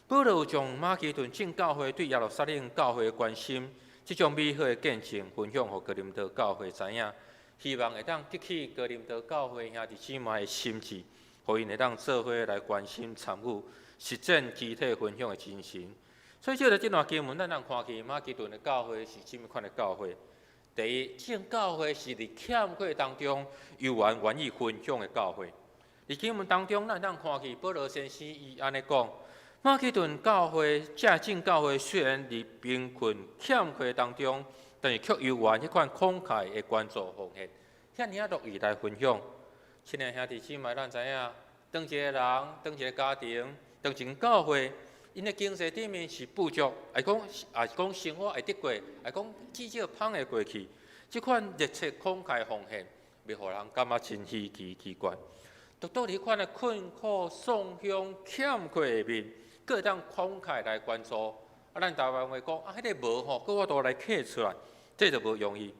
保羅有將馬其頓眾教會對耶路撒冷教會的關心，這種美好的見證分享予哥林多教會知影，希望會當激起哥林多教會兄弟姊妹的心志，予𪜶會當做伙來關心參與實踐肢體分享的精神。所以，藉著這段經文，咱通看見馬其頓的教會是啥物款的教會。第一，這間教會是佇欠缺當中猶原願意分享的教會。佇經文當中，咱會當看見保羅先生伊按呢講：馬其頓教會，這眾教會雖然佇貧困欠缺當中，但是卻猶原彼款慷慨的捐助奉獻，遐爾仔樂意來分享。親愛兄弟姊妹，咱知影，當一個人，當一個家庭，當一間教會，𪜶的經濟頂面是富足，抑講抑是講生活會得過，抑講至少芳會過去。這款熱切慷慨奉獻，袂予人感覺真稀奇奇怪。獨獨佇彼款的困苦、喪鄉、欠缺下面，閣會當慷慨來捐助。啊，咱台灣話講啊，彼個無吼，閣有法度來揢出來，這就無容易。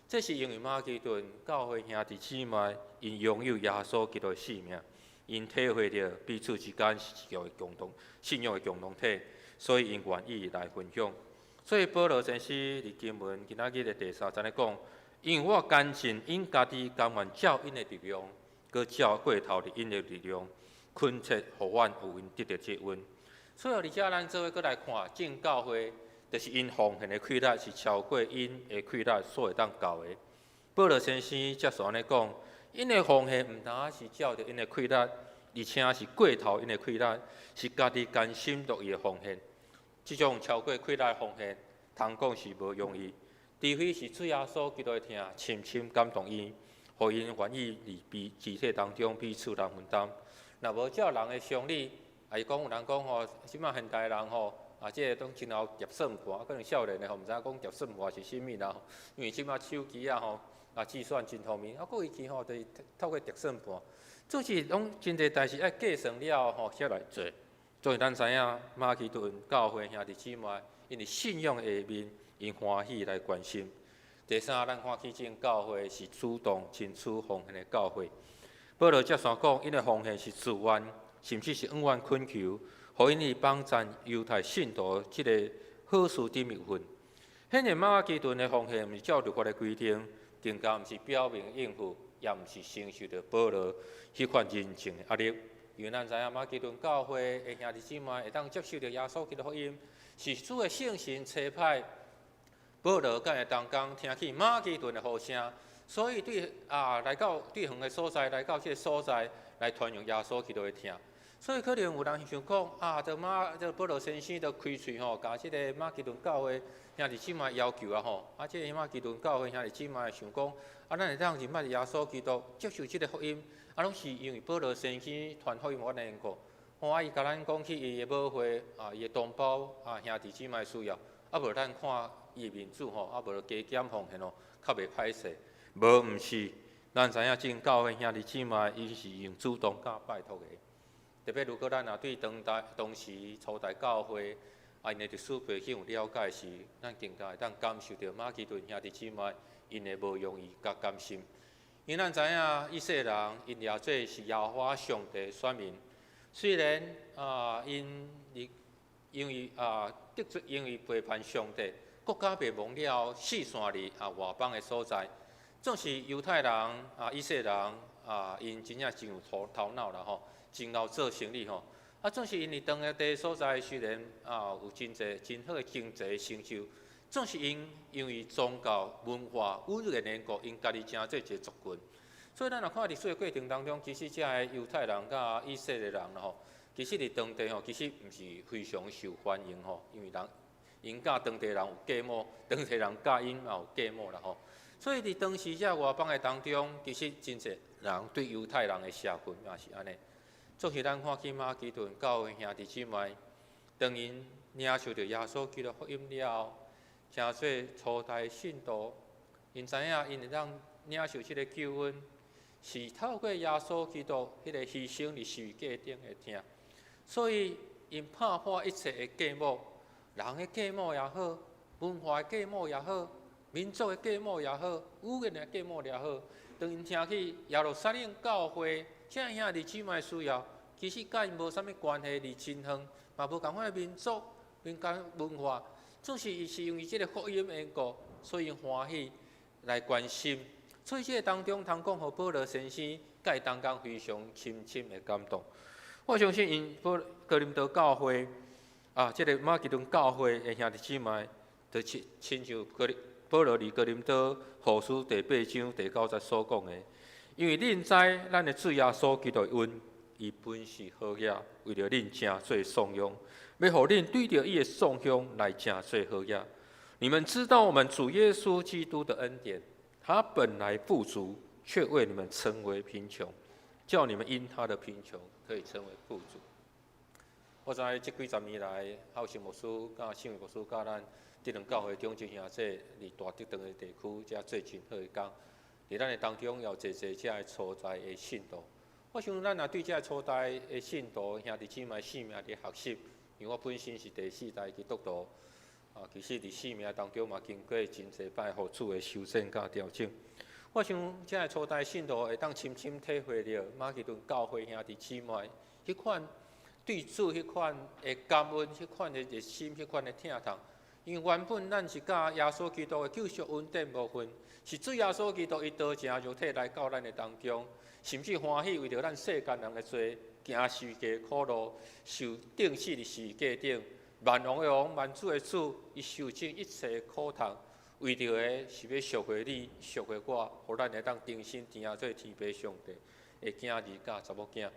這是因為馬其頓教會兄弟姊妹，𪜶擁有耶穌基督的性命，𪜶體會著彼此之間是一個共同信仰的共同體，所以𪜶願意來分享。所以保羅先生佇經文今仔日的第三節咧講，因為我堅信𪜶家己甘願照𪜶的力量，閣照過頭佇𪜶的力量，懇切予阮有閒得著這恩。所以佇遮咱做伙閣來看，眾教會就是𪜶奉獻的氣力是超過𪜶的氣力所會當到的。保羅先生接續按呢講，𪜶的奉獻毋單是照著𪜶的氣力，而且是過頭𪜶的氣力，是家己甘心樂意的奉獻。這種超過氣力的奉獻，通講是無容易，除非是主耶穌基督的疼深深感動𪜶，予𪜶願意佇彼肢體當中彼此來分擔。若無照人的常理，抑是講有人講吼，這馬現代人吼，啊，這個攏真𠢕疊算盤，可能少年的吼，毋知影講疊算盤是啥物啦。因為這馬手機啊吼，啊計算真方便，啊，閣以前吼就是透過疊算盤，總是攏真濟代誌愛計算了後吼，才來做。所以咱知影馬其頓教會兄弟姊妹，𪜶佇信仰下面，𪜶歡喜來關心。第三，咱看起這間教會是主動爭取奉獻的教會。保羅接續講，𪜶的奉獻是自願，甚至是向阮懇求，予𪜶佇幫贊猶太信徒這个好事頂面有份。顯然馬其頓的奉獻毋是照律法的規定，更加毋是表面應付，也毋是承受著保羅彼款人情的壓力。因為咱知影馬其頓教會的兄弟姊妹會當接受著耶穌基督福音，是主的聖神差派保羅佮伊同工聽見馬其頓的呼聲，所以對啊來到對遠的所在，來到這个所在來傳揚耶穌基督的疼。所以可能有人想講啊，這馬這保羅先生就開喙吼，共這个馬其頓教會兄弟姊妹要求啊吼，啊這个馬其頓教會兄弟姊妹想講，啊咱會當認捌耶穌基督，接受這个福音。啊，攏是因為保羅先生傳福音予阮的緣故。吼，啊，伊共咱講起伊的母會啊，伊的同胞啊，兄弟姊妹需要，啊，無咱看伊的面子吼，啊，無加減奉獻哦，較袂歹勢。無，毋是，咱知影眾教會兄弟姊妹，伊是用主動佮拜託的。特別如果咱若對當代當時初代教會啊，𪜶的歷史背景有了解時，咱更加會當感受著馬其頓兄弟姊妹𪜶的無容易佮甘心。因為咱知影以色列人，𪜶掠做是耶和華上帝選民。雖然啊，𪜶因為啊得罪，因為背叛上帝，國家滅亡了後，四散佇啊外邦的所在。總是猶太人啊，以色列人啊，𪜶真正真有頭頭腦啦吼，真𠢕做生意吼。啊，總是𪜶佇當地所在，雖然啊有真濟真好的經濟成就。總是𪜶因為宗教文化語言的緣故，𪜶家己成做一个族群。所以咱若看歷史的過程當中，其實這个猶太人佮以色列人吼，其實佇當地吼，其實毋是非常受歡迎吼，因為人𪜶佮當地人有計謀，當地人佮𪜶嘛有計謀啦吼。所以佇當時這外邦的當中，其實真濟人對猶太人的社群嘛是按呢。總是咱看見馬其頓教會兄弟姊妹，當𪜶領受著耶穌基督福音了後，成做初代信徒，𪜶知影𪜶會當領受這个救恩，是透過耶穌基督彼个犧牲佇十字架頂的疼，所以𪜶拍破一切的隔膜，人的隔膜也好，文化的隔膜也好，民族的隔膜也好，語言的隔膜也好，當𪜶聽起耶路撒冷教會這兄弟姊妹需要，其實佮𪜶無啥物關係，離真遠，嘛無仝款的民族、民間文化，總是伊是因為這个福音緣故，所以歡喜來關心。所以這个當中，通講予保羅先生佮伊同工非常深深的感動。我相信𪜶保哥林多教會啊，這个馬其頓教會的兄弟姊妹，就親親像哥林保羅佇哥林多後書第八章第九節所講的，因為恁知咱的主耶穌基督的恩，伊本是好額，為著恁成做頌揚，欲予恁對著伊的頌揚來成做好額。你們知道我們主耶穌基督的恩典。他本來富足，卻為你們成為貧窮，叫你們因他的貧窮可以成為富足。我知這幾十年來，孝聖牧師佮聖偉牧師佮咱這兩教會中正兄弟佇大竹長的地區，遮做真好的工。佇咱的當中，有濟濟遮的初代的信徒。我想咱若對這初代的信徒兄弟姊妹生命佇學習，因為我本身是第四代基督徒。啊，其實佇生命當中嘛，經過真濟擺予主的修剪佮調整。我想，遮个初代信徒會當深深體會著馬其頓教會兄弟姊妹彼款對主彼款的感恩、彼款的熱心、彼款的疼痛。因為原本咱是佮耶穌基督的救贖恩典無份，是主耶穌基督伊道成肉體來到咱的當中，甚至歡喜為著咱世間人的罪，行十字架苦路，受釘死佇十字架頂。萬王的王，萬主的主，伊受盡一切苦痛，為著的是欲贖回你、贖回我，予咱會當重新成做天父上帝的囝兒佮查某囝。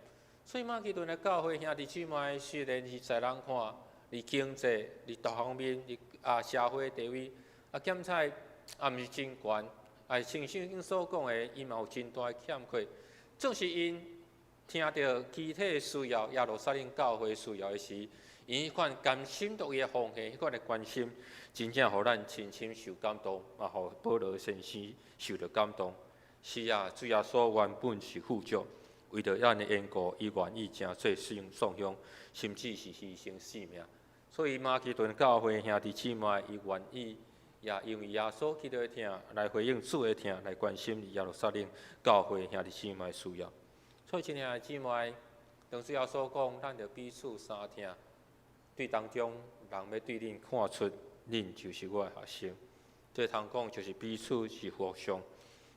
所以馬其頓的教會兄弟姊妹，雖然是在人看，佇經濟、佇各方面、佇社會地位檢採也毋是真懸，親像聖經所講的，伊嘛有真大的欠缺。正是𪜶聽著肢體需要、耶路撒冷教會需要的時，𪜶彼款甘心樂意的奉獻，彼款的關心，真正予咱深深受感動，嘛予保羅先生受著感動。是啊，主耶穌原本是富足，為著咱的緣故，伊願意成做頌揚，甚至是犧牲性命。所以馬其頓教會兄弟姊妹，伊願意，也因為耶穌基督的疼來回應主的疼，來關心耶路撒冷教會兄弟姊妹需要。所以，親愛的姊妹，當主耶穌講，咱著彼此相疼。對當中，人欲對恁看出，恁就是我的學生。這通講就是彼此是互相。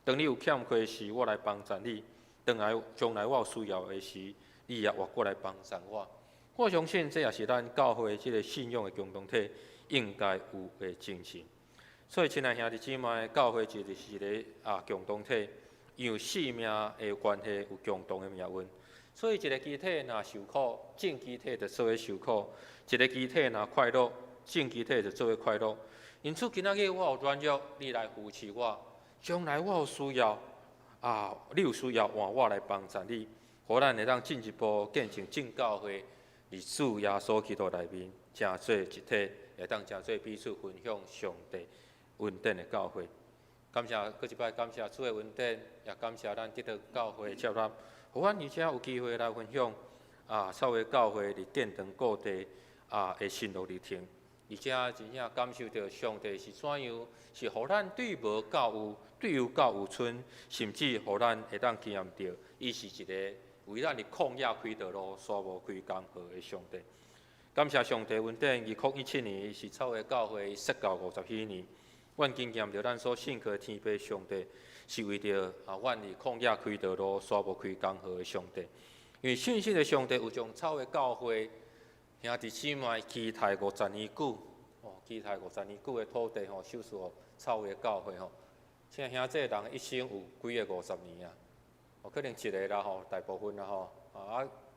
當你有欠缺時，我來幫贊你；當來將來我有需要的時，你也活過來幫贊我。我相信這也是咱教會這个信仰的共同體應該有的精神。所以，親愛兄弟姊妹，教會就是一个共同體，因為性命的關係，有共同的命運。所以，一个肢體若受苦，眾肢體就做伙受苦；一个肢體若快樂，眾肢體就做伙快樂。因此，今仔日我有軟弱，你來扶持我；將來我有需要，你有需要，換我來幫助你。予咱會當進一步見證眾教會，佇主耶穌基督內面，成做一體，會當成做彼此分享上帝恩典的教會。感謝閣一擺，感謝主的恩典，也感謝咱得到教會的接納。予阮而且有機會來分享草葦教會佇建堂各地的心路歷程，而且真正感受著上帝是怎樣，是予咱對無到有，對有到有賰，甚至予咱會當經驗著，伊是一個為咱佇曠野開道路、沙漠開江河的上帝。感謝上帝恩典，2017年是草葦教會設教50禧年，阮經驗著咱所信靠的天父上帝，是為著阮佇曠野開道路、沙漠開江河的上帝。因為信實的上帝有將草葦教會兄弟姊妹期待五十年久，哦，期待五十年久的土地吼，賞賜予草葦教會吼。親愛兄弟，人一生有幾个五十年啊？哦，可能一个啦吼，大部分啦吼，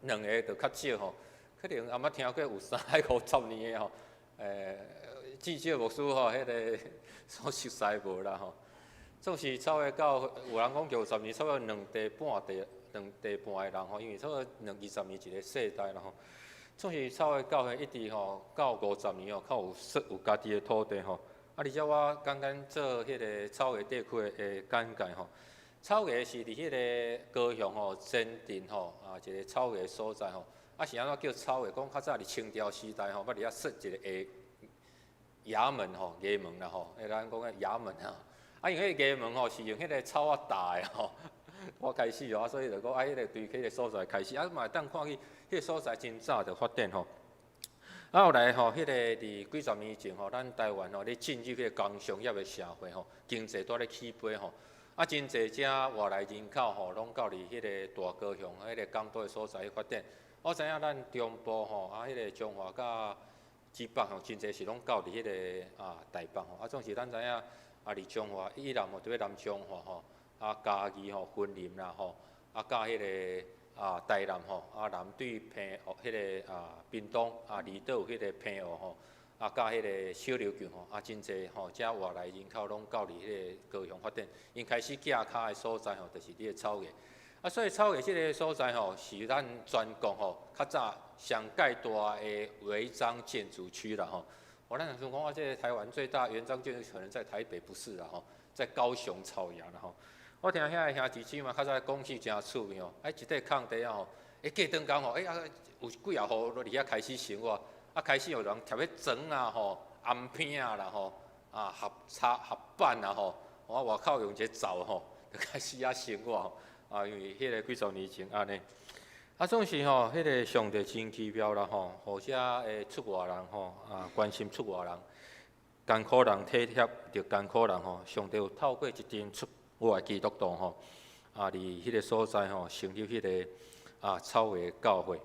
兩个就較少吼，可能猶捌聽過有三个五十年的吼，至少牧師吼，彼个所熟似無啦吼。總是草葦教會，有人講五十年，差不多兩代半代，兩代半的人吼，因為差不多兩二十年一個世代啦吼。總是草葦教會一直吼到五十年吼，較有說有家己的土地吼。而且我簡單做彼个草葦地區的簡介吼，草衙是佇彼个高雄吼前鎮吼啊一个草衙所在吼。啊是按怎叫草衙？講較早佇清朝時代吼，捌佇遐設一個衙門吼，衙門啦吼，彼咱講的衙門啊。啊，因為彼個衙門吼是用彼個草仔搭的吼。我開始哦，啊，所以就講啊，彼個對彼個所在開始，啊嘛會當看去，彼個所在真早就發展吼。啊，後來吼，彼個佇幾十年前吼，咱台灣吼咧進入彼個工商業的社會吼，經濟拄咧起飛吼，啊，真濟遮外來人口吼，攏到佇彼個大高雄彼個港都的所在去發展。我知影咱中部吼，啊，彼個彰化佮之北吼，真濟是攏到佇彼個啊台北吼。啊，總是咱知影啊，佇彰化以南吼，特別南彰化吼，啊嘉義吼、雲林啦吼，啊佮彼個啊台南吼，啊南對澎湖彼個啊屏東啊離島有彼個澎湖吼，啊佮彼個小琉球吼，啊真濟吼，遮外來人口攏到佇彼個高雄發展。𪜶開始寄跤的所在吼，就是佇個草衙。啊，所以草衙這个所在吼，是咱全國吼較早上蓋大的違章建築區啦吼。我咱若想講啊，這個台灣最大違章建築可能在台北，不是啦吼，在高雄草衙啦吼。我聽遐个兄弟姊妹較早講起誠趣味吼，啊一塊空地啊吼，欸過轉工吼，欸啊有幾仔戶都佇遐開始生活，啊開始有人貼彼磚啊吼、頷片啊啦吼、啊合插合板啊吼，我外口用一个罩吼，就開始遐生活吼。啊，因為彼個幾十年前按呢，啊總是吼，彼個上帝真奇妙啦吼，予遮的出外人吼，啊關心出外人，艱苦人體貼著艱苦人吼，上帝有透過一陣出外基督徒吼，啊，佇彼個所在吼，成立彼個啊草衙教會，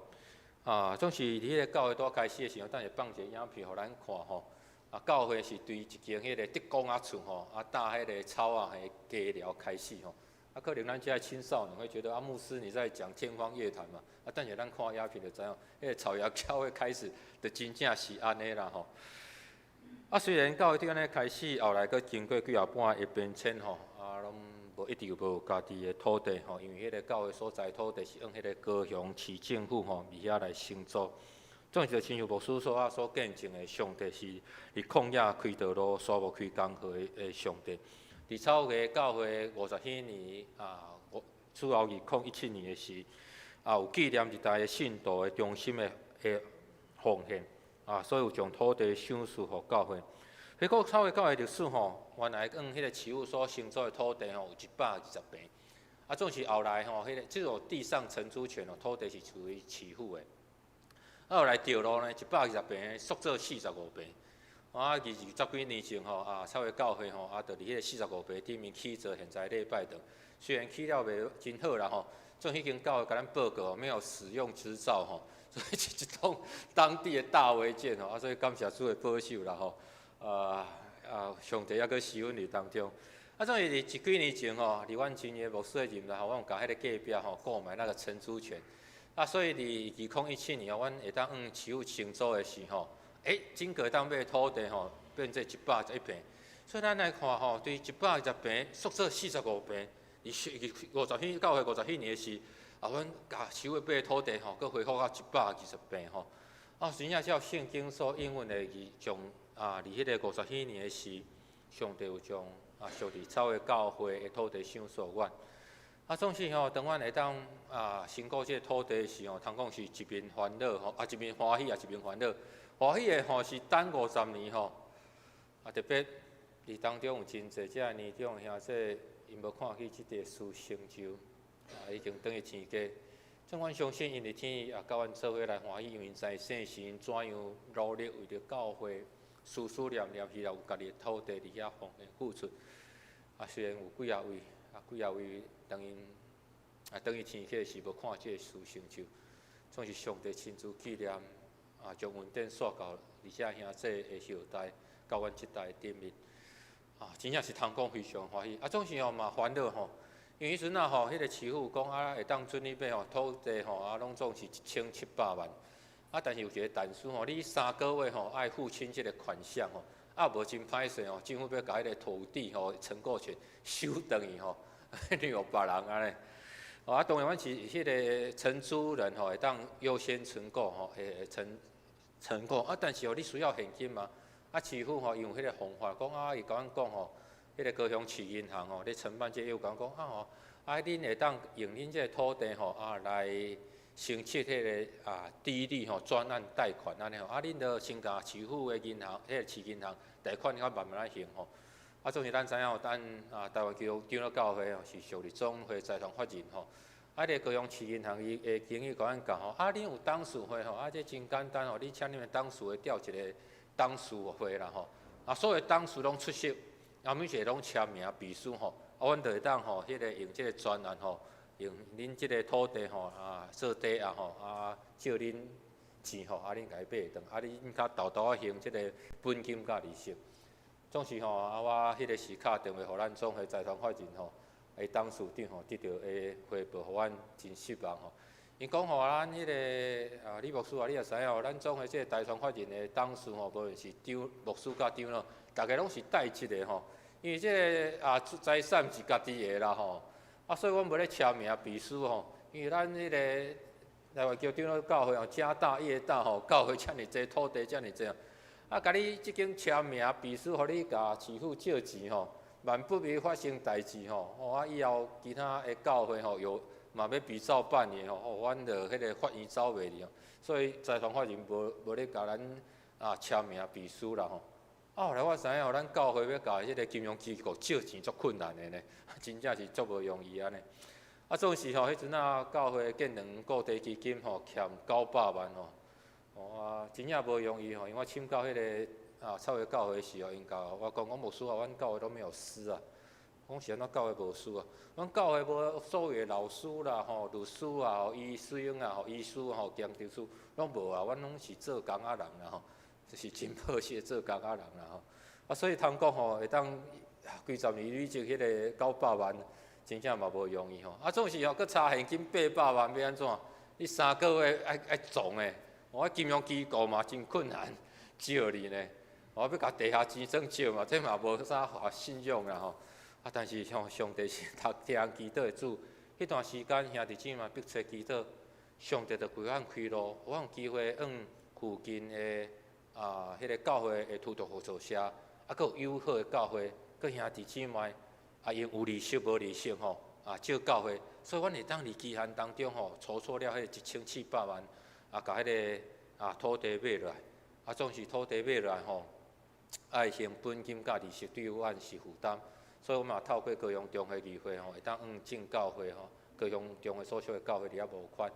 啊，總是佇彼個教會拄開始的時候，等下放一個影片予咱看吼，啊，教會是對一間彼個竹工仔厝吼，啊搭彼個草仔的雞寮開始吼。啊，可能咱遮青少年會覺得啊，牧師你在講天方夜譚嘛？啊，等下咱看影片就知影，彼個草衙教會開始就真正是按呢啦吼。啊，雖然教會佇按呢開始，後來閣經過幾仔擺的變遷吼，啊，攏無一直無家己的土地吼，因為彼個教會所在土地是按彼個高雄市政府吼佇遐來承租。總是就親像牧師所啊所見證的，上帝是佇曠野開道路、沙漠開江河的上帝。佇草衙教會五十幾年啊，主後2017年的時，啊有紀念一代的信徒的忠心的奉獻，啊，所以有將土地賞賜予教會。彼個草衙教會歷史吼，原來按彼個市府所承租的土地吼，有120坪，啊，總是後來吼，彼個這種地上承租權哦，土地是屬於市府的。啊，後來掉落呢，120坪縮做45坪。啊，20十幾年前吼，啊，草衙教會吼，啊，就佇彼個45坪頂面起座現在禮拜堂。雖然起了袂真好啦吼，總彼間教會共咱報告沒有使用執照吼，所以是一棟當地的大違建吼，啊，所以感謝主的保守啦吼，啊啊，上帝猶閣施恩佇當中。啊，總是佇十幾年前吼，佇阮親的牧師的任內吼，阮有共彼個隔壁吼購買那個承租權。啊，所以佇2017年哦，阮會當按市府承租的時吼，欸，整個當買土地吼，變做121坪，所以咱來看吼，對120坪縮做45坪，佇五十幾教會五十幾年的時，啊，阮共市府買土地吼，閣恢復到120坪吼。啊，真正照聖經所應允的，伊將啊，佇彼個五十幾年的時，上帝有將啊，屬佇草衙教會的土地賞賜阮。啊，總是吼，當阮會當啊，申購這個土地的時吼，通講是一面煩惱吼，啊，一面歡喜啊，一面煩惱。歡喜的吼是等五十年吼，啊特別佇當中有真濟遮年長兄弟，𪜶無看見這個事成就，啊已經轉去天家。總阮相信𪜶佇天也佮阮做伙來歡喜，因為𪜶知聖是𪜶怎樣努力為著教會，思思念念，希望有家己的土地佇遐奉獻付出。啊，雖然有幾仔位，啊幾仔位當𪜶啊轉去天家時無看這個事成就，總是上帝親自紀念。啊，將恩典紲到佇遮兄弟的後代，到阮這代頂面，啊，真正是通講非常歡喜。啊，總是吼嘛煩惱吼，因為彼陣啊吼，彼個市府講啊會當准你買吼土地吼啊，攏總是1700萬。啊，但是有一個但書吼，你3個月吼愛付清這個款項吼，啊無真歹勢吼，政府欲共彼個土地吼承購權收轉去吼，讓別人按呢。啊，當然阮是彼個承租人吼，會當優先承購吼，會承購啊，但是哦，你需要現金嘛？啊，市府吼，用彼個方法講啊，伊共阮講吼，彼個高雄市銀行吼咧承辦這個業務，講啊吼，啊恁會當用恁這個土地吼啊來申請彼個啊低利吼專案貸款按呢吼，啊恁著先共市府的銀行，彼個市銀行貸款，較慢慢仔還吼。啊，總是咱知影吼，咱啊台灣基督長老教會吼是屬於總會財團法人吼。啊，這個高雄市銀行伊會經理共阮講吼，啊，恁有董事會吼，啊，這真簡單吼，你請恁的董事會調一個董事會啦吼，啊，所有董事攏出席，啊，每一個攏簽名背書吼，啊，阮就會當吼，彼個用這個專案吼，用恁這個土地吼啊做抵押吼，啊借恁錢吼，啊，恁共伊買轉，啊，恁較沓沓仔還這個本金佮利息。總是吼，啊，我彼個時敲電話予咱總會財團法人吼。的董事長吼得著的回報，予阮真失望吼。𪜶講吼，咱彼個啊李牧師啊，你也知影吼，咱總會這個財團法人的董事吼，無論是長牧師佮長老，逐家攏是帶職的吼。因為這個啊財產是家己的啦吼，啊，所以阮無咧簽名背書吼。因為咱彼個台灣基督長老教會吼，家大業大吼，教會遮爾濟土地遮爾濟，啊，共你這間簽名背書，予你共市府借錢吼。萬不必發生代誌吼，哦啊以後其他的教會吼又嘛欲比照辦理吼，哦，阮就彼個法院走袂離吼，所以財團法人無咧共咱啊簽名背書啦吼。啊後來我知影吼，咱教會欲共彼個金融機構借錢足困難的呢，真正是足無容易按呢。啊，總是吼，彼陣仔教會建兩固地基金吼欠900萬吼，哦啊真正無容易吼，因為我請教彼個。啊，草會教會時候，𪜶共我講講牧師啊，阮教會攏沒有師啊。講是按怎教會無師啊？阮教會無所謂的老師啦、吼律師啊、吼醫生啊、吼醫師吼工程師，攏無啊。阮攏是做工仔人啦吼，就是真抱歉做工仔人啦吼。啊，所以通講吼，會當幾十年累積彼個900萬，真正嘛無容易吼。啊，總是吼，閣差現金800萬欲按怎？你3個月愛愛撞的，我金融機構嘛真困難借你呢。我欲共地下錢莊借嘛，這嘛無啥信用啦吼。啊，但是像上帝是聽聽人祈禱的主，彼段時間兄弟姊妹迫切祈禱，上帝就為阮開路，我有機會往附近的啊，彼個教會的土地合作社，啊，閣有友好的教會，閣兄弟姊妹，啊，𪜶有利息無利息吼，啊，借教會，所以阮會當佇期限當中吼，籌措了彼個1400萬，啊，共彼個啊土地買落來，啊，總是土地買落來吼。愛還本金佮利息對阮是負擔，所以阮嘛透過高雄中會議會吼，會當往正教會吼，高雄中會所屬的教會佇遐募款。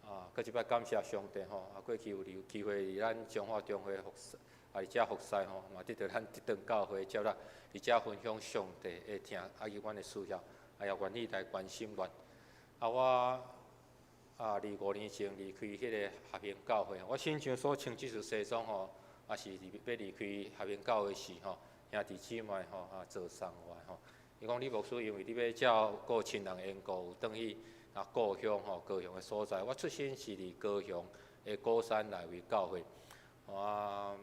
啊，閣一擺感謝上帝吼，啊過去有有機會佇咱彰化中會服侍，啊佇遮服侍吼，嘛得著咱德長教會接納，佇遮分享上帝的疼，啊以及阮的需要，啊也願意來關心阮。啊我啊，佇5年前離開彼個合興教會，我身上所穿這束西裝吼。啊是佇欲離開合興教會時吼，兄弟姊妹吼啊做送我吼。伊講李牧師，因為你欲照顧親人的緣故，有轉去啊故鄉吼，高雄的所在。我出身是佇高雄的鼓山內圍教會。啊，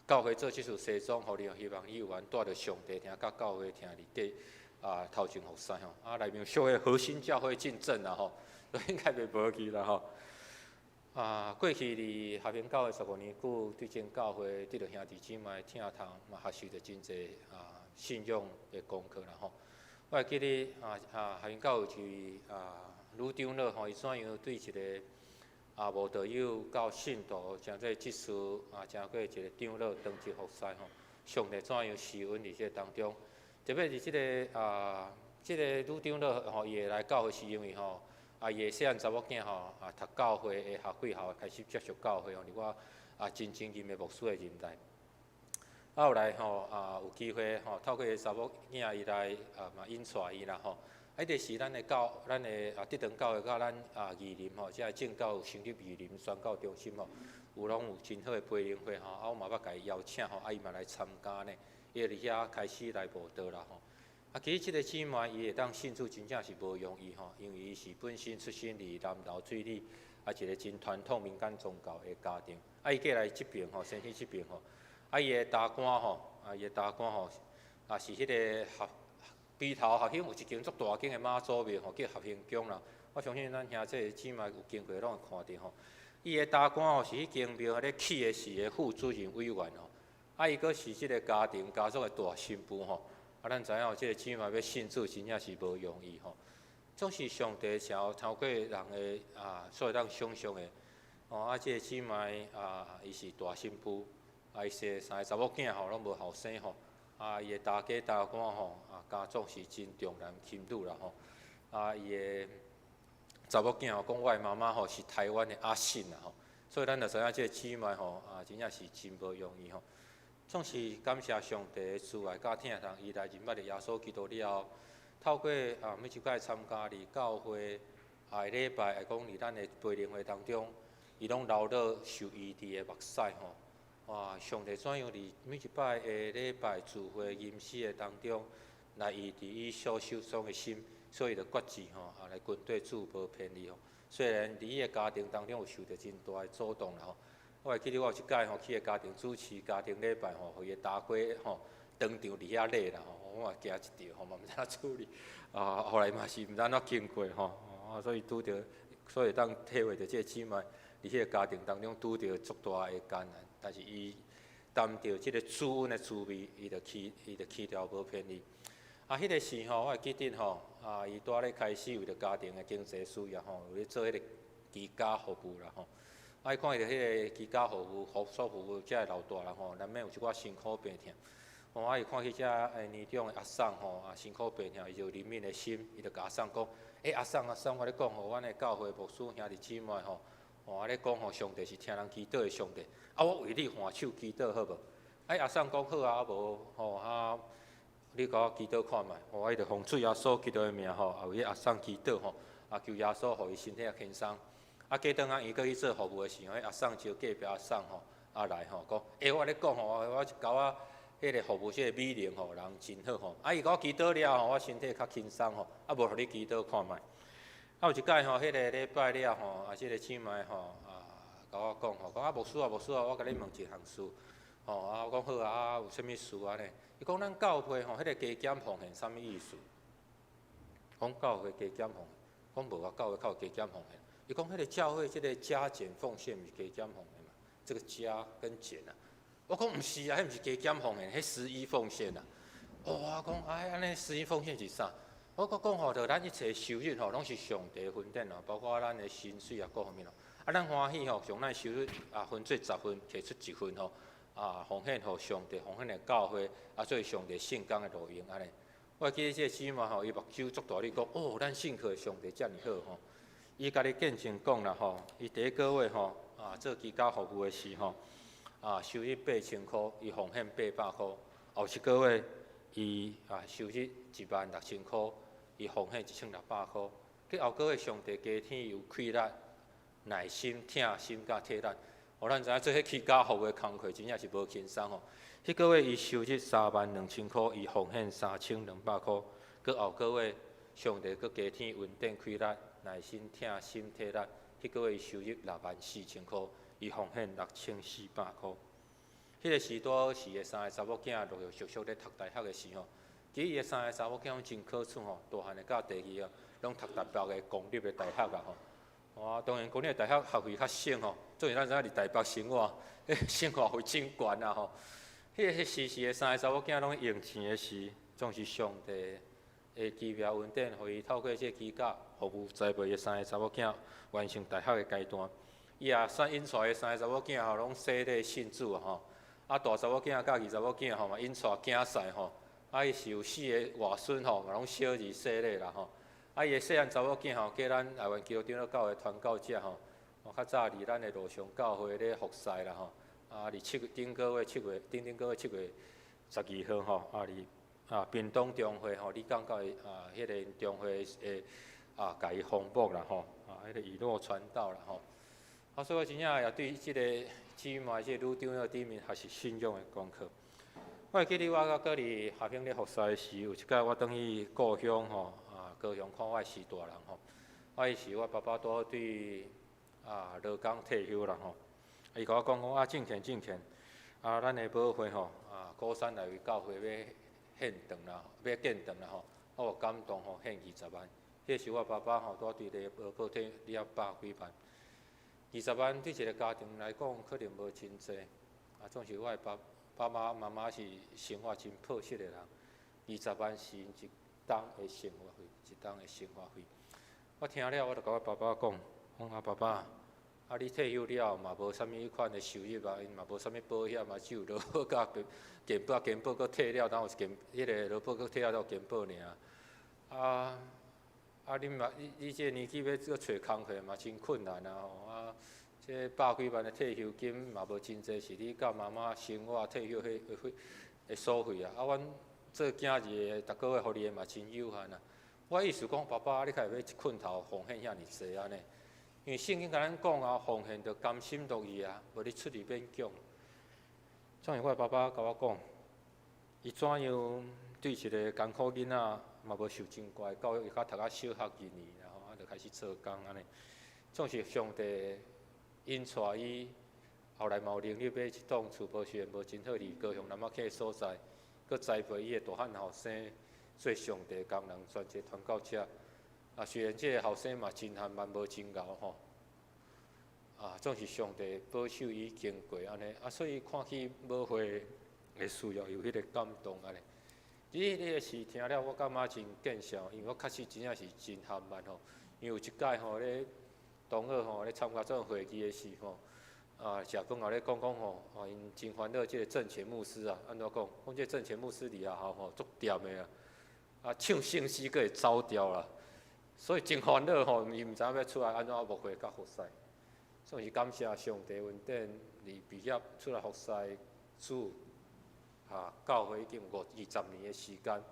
教會做這束西裝，予你，希望你有緣帶著上帝疼，佮教會疼佇底啊頭前服侍吼。啊，內面有小的核心教會進證啦吼，都應該袂無去啦吼。啊，過去佇合興教會15年久，對這間教會得著兄弟姊妹疼痛，嘛學習著真濟啊信仰的功課啦吼。我會記得啊啊，合興教會有一位啊女長老吼，伊怎樣對一個啊無道友到信徒，成做執事啊，成做一個長老當職服侍吼。上帝怎樣施恩佇這個當中？特別是這個啊，這個女長老吼，伊會來教會是因為吼。啊，伊的細漢查某囝吼，啊，讀教會的學會校開始接觸教會吼，佇我啊真親近的牧師的任內。啊，後來吼啊有機會吼，透過查某囝伊來啊嘛引帶伊啦吼。啊，彼個是咱的教，咱的啊德長教會佮咱啊義林吼，遮正教成立義林宣教中心吼，有攏有真好的培靈會吼，啊，我嘛捌共伊邀請吼，啊，伊嘛來參加呢，伊會佇遐開始來慕道啦吼。啊，其實這個姊妹伊會當信主，真正是無容易吼，因為伊是本身出身佇南投水里，啊一個真傳統民間宗教的家庭。啊，伊過來這爿吼，先去這爿吼，啊伊的大官吼，啊伊的大官吼，啊是彼個合埤頭合興有一間足大間的媽祖廟吼，叫合興宮啦。我相信咱兄弟姊妹有經過攏會看著吼。伊的大官吼是彼間廟咧起的時的副主任委員吼，啊伊閣是這個家庭家族的大新婦吼。啊，咱知影這个姊妹欲信主真正是無容易吼。總是上帝想透過人的啊，所會當想像的。哦，啊，這个姊妹啊，伊是大新婦，啊，伊生三个查某囝吼，攏無後生吼。啊，伊的大家大官吼，啊，家總是真重男輕女啦吼。啊，伊的查某囝吼，講我的媽媽吼是台灣的阿信啦吼。所以咱就知影這个姊妹吼，啊，真正是真無容易吼。總是感謝上帝的慈愛佮疼痛，伊來認捌著耶穌基督了後，透過啊每一擺參加佇教會啊禮拜，會講佇咱的培靈會當中，伊攏流落受醫治的目屎吼。哇！上帝怎樣佇每一擺的禮拜聚會吟詩的當中，來醫治伊所受傷的心，所以就決志吼啊來跟綴主無偏離吼。雖然佇伊的家庭當中有受著真大的阻擋啦吼。我會記得我有一擺吼去伊家庭主持家庭禮拜吼，予伊的大哥吼當場佇遐禮啦吼，我嘛驚一著吼，嘛毋知按怎處理。啊，後來嘛是毋知按怎經過吼，啊，所以拄著，所以會當體會著這个姊妹佇彼個家庭當中拄著足大的艱難，但是伊擔著這个主恩的滋味，伊就起，伊就起條無偏離。啊，彼個時吼，我會記得吼，啊，伊拄仔咧開始為著家庭的經濟需要吼，有咧做彼個居家服務啦吼。啊，伊看著彼個居家服務、服所服務遮个老大人吼，難免有一寡辛苦病痛。吼，啊，伊看彼遮年長的阿嬸吼，啊，辛苦病痛，伊就有憐憫的心，伊就共阿嬸講：欸，阿嬸阿嬸，我咧講吼，阮的教會牧師兄弟姊妹吼，吼，啊咧講吼，上帝是聽人祈禱的上帝。啊，我為你換手祈禱好無？啊，阿嬸講好啊，無吼啊，你共我祈禱看覓。吼，啊，伊就奉主耶穌基督的名吼，啊，為彼阿嬸祈禱吼，啊，求耶穌予伊身體較輕鬆。啊，過轉仔伊閣去做服務的時候，彼阿嬸招隔壁阿嬸吼，啊來吼講，欸，我咧講吼，我共我彼个服務這个美玲吼，人真好吼。啊，伊共我祈禱了後，我身體較輕鬆吼。啊，無予你祈禱看覓。啊，有一擺吼，彼个禮拜了吼，啊，這个姊妹吼，啊，共我講吼，講啊，牧師啊，牧師啊，我共你問一項事。吼，啊，我講好啊，有啥物事按呢？伊講咱教會吼，彼个加減奉獻啥物意思？講教會加減奉獻，講無啊，教會較有加減奉獻。伊講彼个教會這个加減奉獻，毋是加減奉獻嘛？這个加跟減啊。我講毋是啊，彼毋是加減奉獻，彼十一奉獻啊。哦，我講哎，按呢十一奉獻是啥？我閣講吼，就咱一切收入吼，攏是上帝恩典哦，包括咱的薪水啊，各方面哦。啊，咱歡喜吼，將咱收入啊分做十份，提出一份吼，啊奉獻予上帝，奉獻予教會，啊做上帝聖工的路用按呢。我會記得這個姊妹吼，伊目睭足大，咧講哦，咱信靠的上帝遮爾好吼。伊家己見證講啦吼，伊第一個月吼啊做居家服務的時吼，啊收入8000箍，伊奉獻800箍。後一個月伊啊收入1萬6千箍，伊奉獻1600箍。去後個月上帝加添有氣力、耐心、疼心佮體力。予咱知影做彼居家服務的工課真正是無輕鬆吼。彼個月伊收入3萬2千箍，伊奉獻3200箍。閣後個月上帝閣加添恩典氣力、耐心、疼心體力。彼個月伊收入6萬4千箍，伊奉獻6400箍。彼個時拄是伊的三個查某囝陸陸續續咧讀大學的時候，其實伊的三個查某囝攏真可取吼，大漢的佮第二個攏讀台北的公立的大學啊吼。哇，當然公立大學學費較省吼，總是咱知影佇台北生活，彼生活費真懸啊吼。彼个時時的三個查某囝攏用錢的時，總是上帝的奇妙恩典，予伊透過這個居家服務栽培伊三個查某囝完成大學的階段。伊也算引帶伊三個查某囝吼，攏洗禮信主吼。啊，大查某囝佮二查某囝吼嘛，引帶囝婿吼。啊，伊是有四个外孫吼，嘛攏小兒洗禮啦吼。啊，伊的細漢查某囝吼，過咱台灣基督長老教會傳教者吼，較早佇咱的羅上教會咧服侍啦吼。啊，佇七月頂個月七月頂頂個月7月12號吼，啊，佇啊屏東中會吼，李港教會啊，彼个中會的啊，共伊封牧啦吼，啊，彼个以諾傳道啦吼。啊，所以我真正也對這個姊妹、這個女長老頂面學習信仰的功課。我會記得我閣佇下平咧服侍的時，有一擺我轉去故鄉吼，啊，高雄看我的序大人吼。啊，彼時我爸爸拄好對啊勞工退休啦吼。伊共我講講啊，正權正權，啊，咱的母會吼，啊，鼓山來為教會欲獻堂啦，欲建堂啦吼，我有感動吼，獻二十萬。彼時我爸爸吼拄對咧勞保退了百幾萬，二十萬對一個家庭來講可能無真濟，啊，總是我的爸爸媽媽媽是生活真樸實的人，二十萬是𪜶一冬的生活費，一冬的生活費。我聽了，我就共我爸爸講，講啊爸爸，啊你退休了後嘛無啥物款的收入啊，𪜶嘛無啥物保險啊，只有勞保佮健保，健保閣退了，哪有健彼个勞保閣退了才有健保爾。啊啊！你嘛，你你這个年紀欲閣揣工課嘛真困難啊吼！啊，這百幾萬的退休金嘛無真濟，是你佮媽媽生活退休彼費的所費啊。啊，阮做囝兒的，逐个月予你的嘛真有限啊。我意思講，爸爸，你敢會欲一困頭奉獻遐爾濟按呢？因為聖經共咱講啊，奉獻著甘心樂意啊，無你出力勉強。總是我爸爸共我講，伊怎樣對一个艱苦囡仔，嘛無受真懸的教育，伊較讀到小學二年，然後啊，就開始做工按呢。總是上帝引帶伊，後來嘛有能力買一棟厝，無雖然無真好，佇高雄楠仔坑的所在，閣栽培伊的大漢後生做上帝工人，專職傳到遮。啊，雖然這个後生嘛真含慢，無真𠢕吼。啊，總是上帝保守伊經過按呢，啊，所以看起母會的需要有彼个感動按呢。這个事聽了，我感覺真見笑，因為我確實真正是真含慢吼。因為有一擺吼咧，同學吼咧參加這種會議的時吼，啊，食飯後咧講講吼，啊，𪜶真煩惱這个鄭錢牧師啊，按怎講？講這個鄭錢牧師佇學校吼足恬的啊，啊，唱聖詩閣會走調啦，所以真煩惱吼，伊毋知影欲出來按怎牧會佮服侍。總是感謝上帝恩典，佇畢業出來服侍主。啊，教會已經有20年的時間，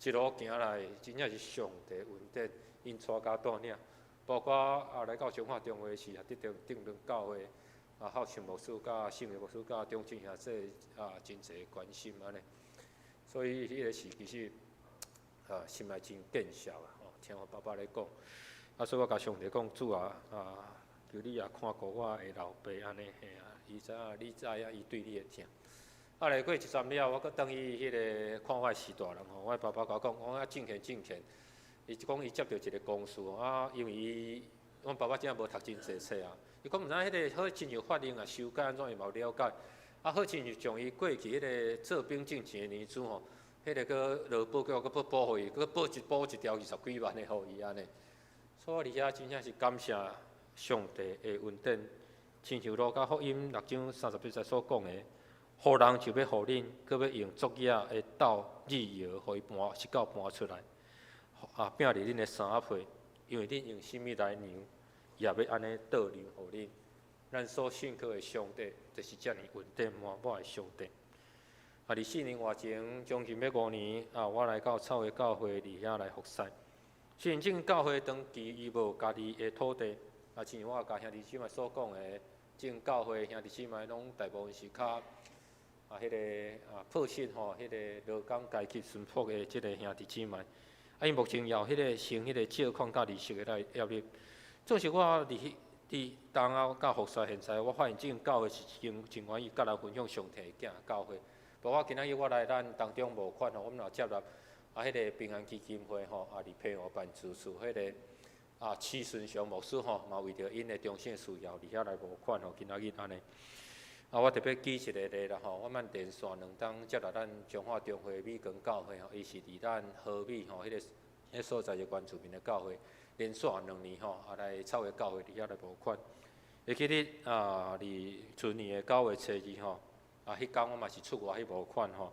一路行來，真正是上帝恩典，𪜶帶佮帶領，包括啊來到彰化中會時，也得著頂輪教會啊，孝順牧師佮聖義牧師佮中正兄弟啊，真濟關心按呢。所以彼个時其實啊，心內真見笑啊！吼，聽我爸爸咧講，啊，所以我共上帝講，主啊，啊，求你也看顧我的老爸按呢，嘿啊，伊知影，你知影伊對你的疼。啊，來過一陣了後，我閣轉去彼个看我的序大人吼，我的爸爸共我講，講啊進前進前，伊講伊接著一个公司啊，因為伊，阮爸爸真正無讀真濟冊啊，伊講毋知影彼个好親像法令啊修改按怎，伊嘛有了解。啊，好親像將伊過去彼个做兵掙錢的年資吼，彼个閣勞保局閣補補予伊，閣補一補一條二十幾萬的予伊按呢。所以我佇遐真正是感謝上帝的恩典，親像路加福音六章三十八節所講的。予人就欲予恁，閣欲用足額的斗軛搖，予伊盤一到盤出來，啊，拚佇恁的衫仔被，因為恁用啥物來量，也欲按呢倒量予恁。咱所信靠的上帝，就是遮爾恩典滿滿的上帝。啊，佇4年外前，將近欲5年，啊，我來到草花教會佇遐來服侍。雖然這間教會長期伊無家己的土地，啊，親像我共兄弟姊妹所講的，這間教會兄弟姊妹攏大部分是較。啊，彼个啊，破信吼，彼个勞工階級順服的這个兄弟姊妹，啊，𪜶目前也有彼个成彼个借款佮利息的來壓力。總是我佇佇東歐佮服侍，現在我發現這間教會是一間真願意佮人分享上帝的囝教會。包括今仔日我來咱當中募款吼，阮嘛接納啊，彼个平安基金會吼，啊，佇澎湖辦事處彼个啊，徐順祥牧師吼，嘛為著𪜶的中心的需要，佇遐來募款吼，今仔日按呢。啊，我特別舉一个例啦吼，我們連續兩冬接納咱彰化中會美光教會吼，伊是佇咱和美吼，彼个所在一個原住民的教會，連續2年吼，啊來草花教會佇遐來募款。會記得啊，佇去年的9月初2吼，啊，彼工我嘛是出外去募款吼，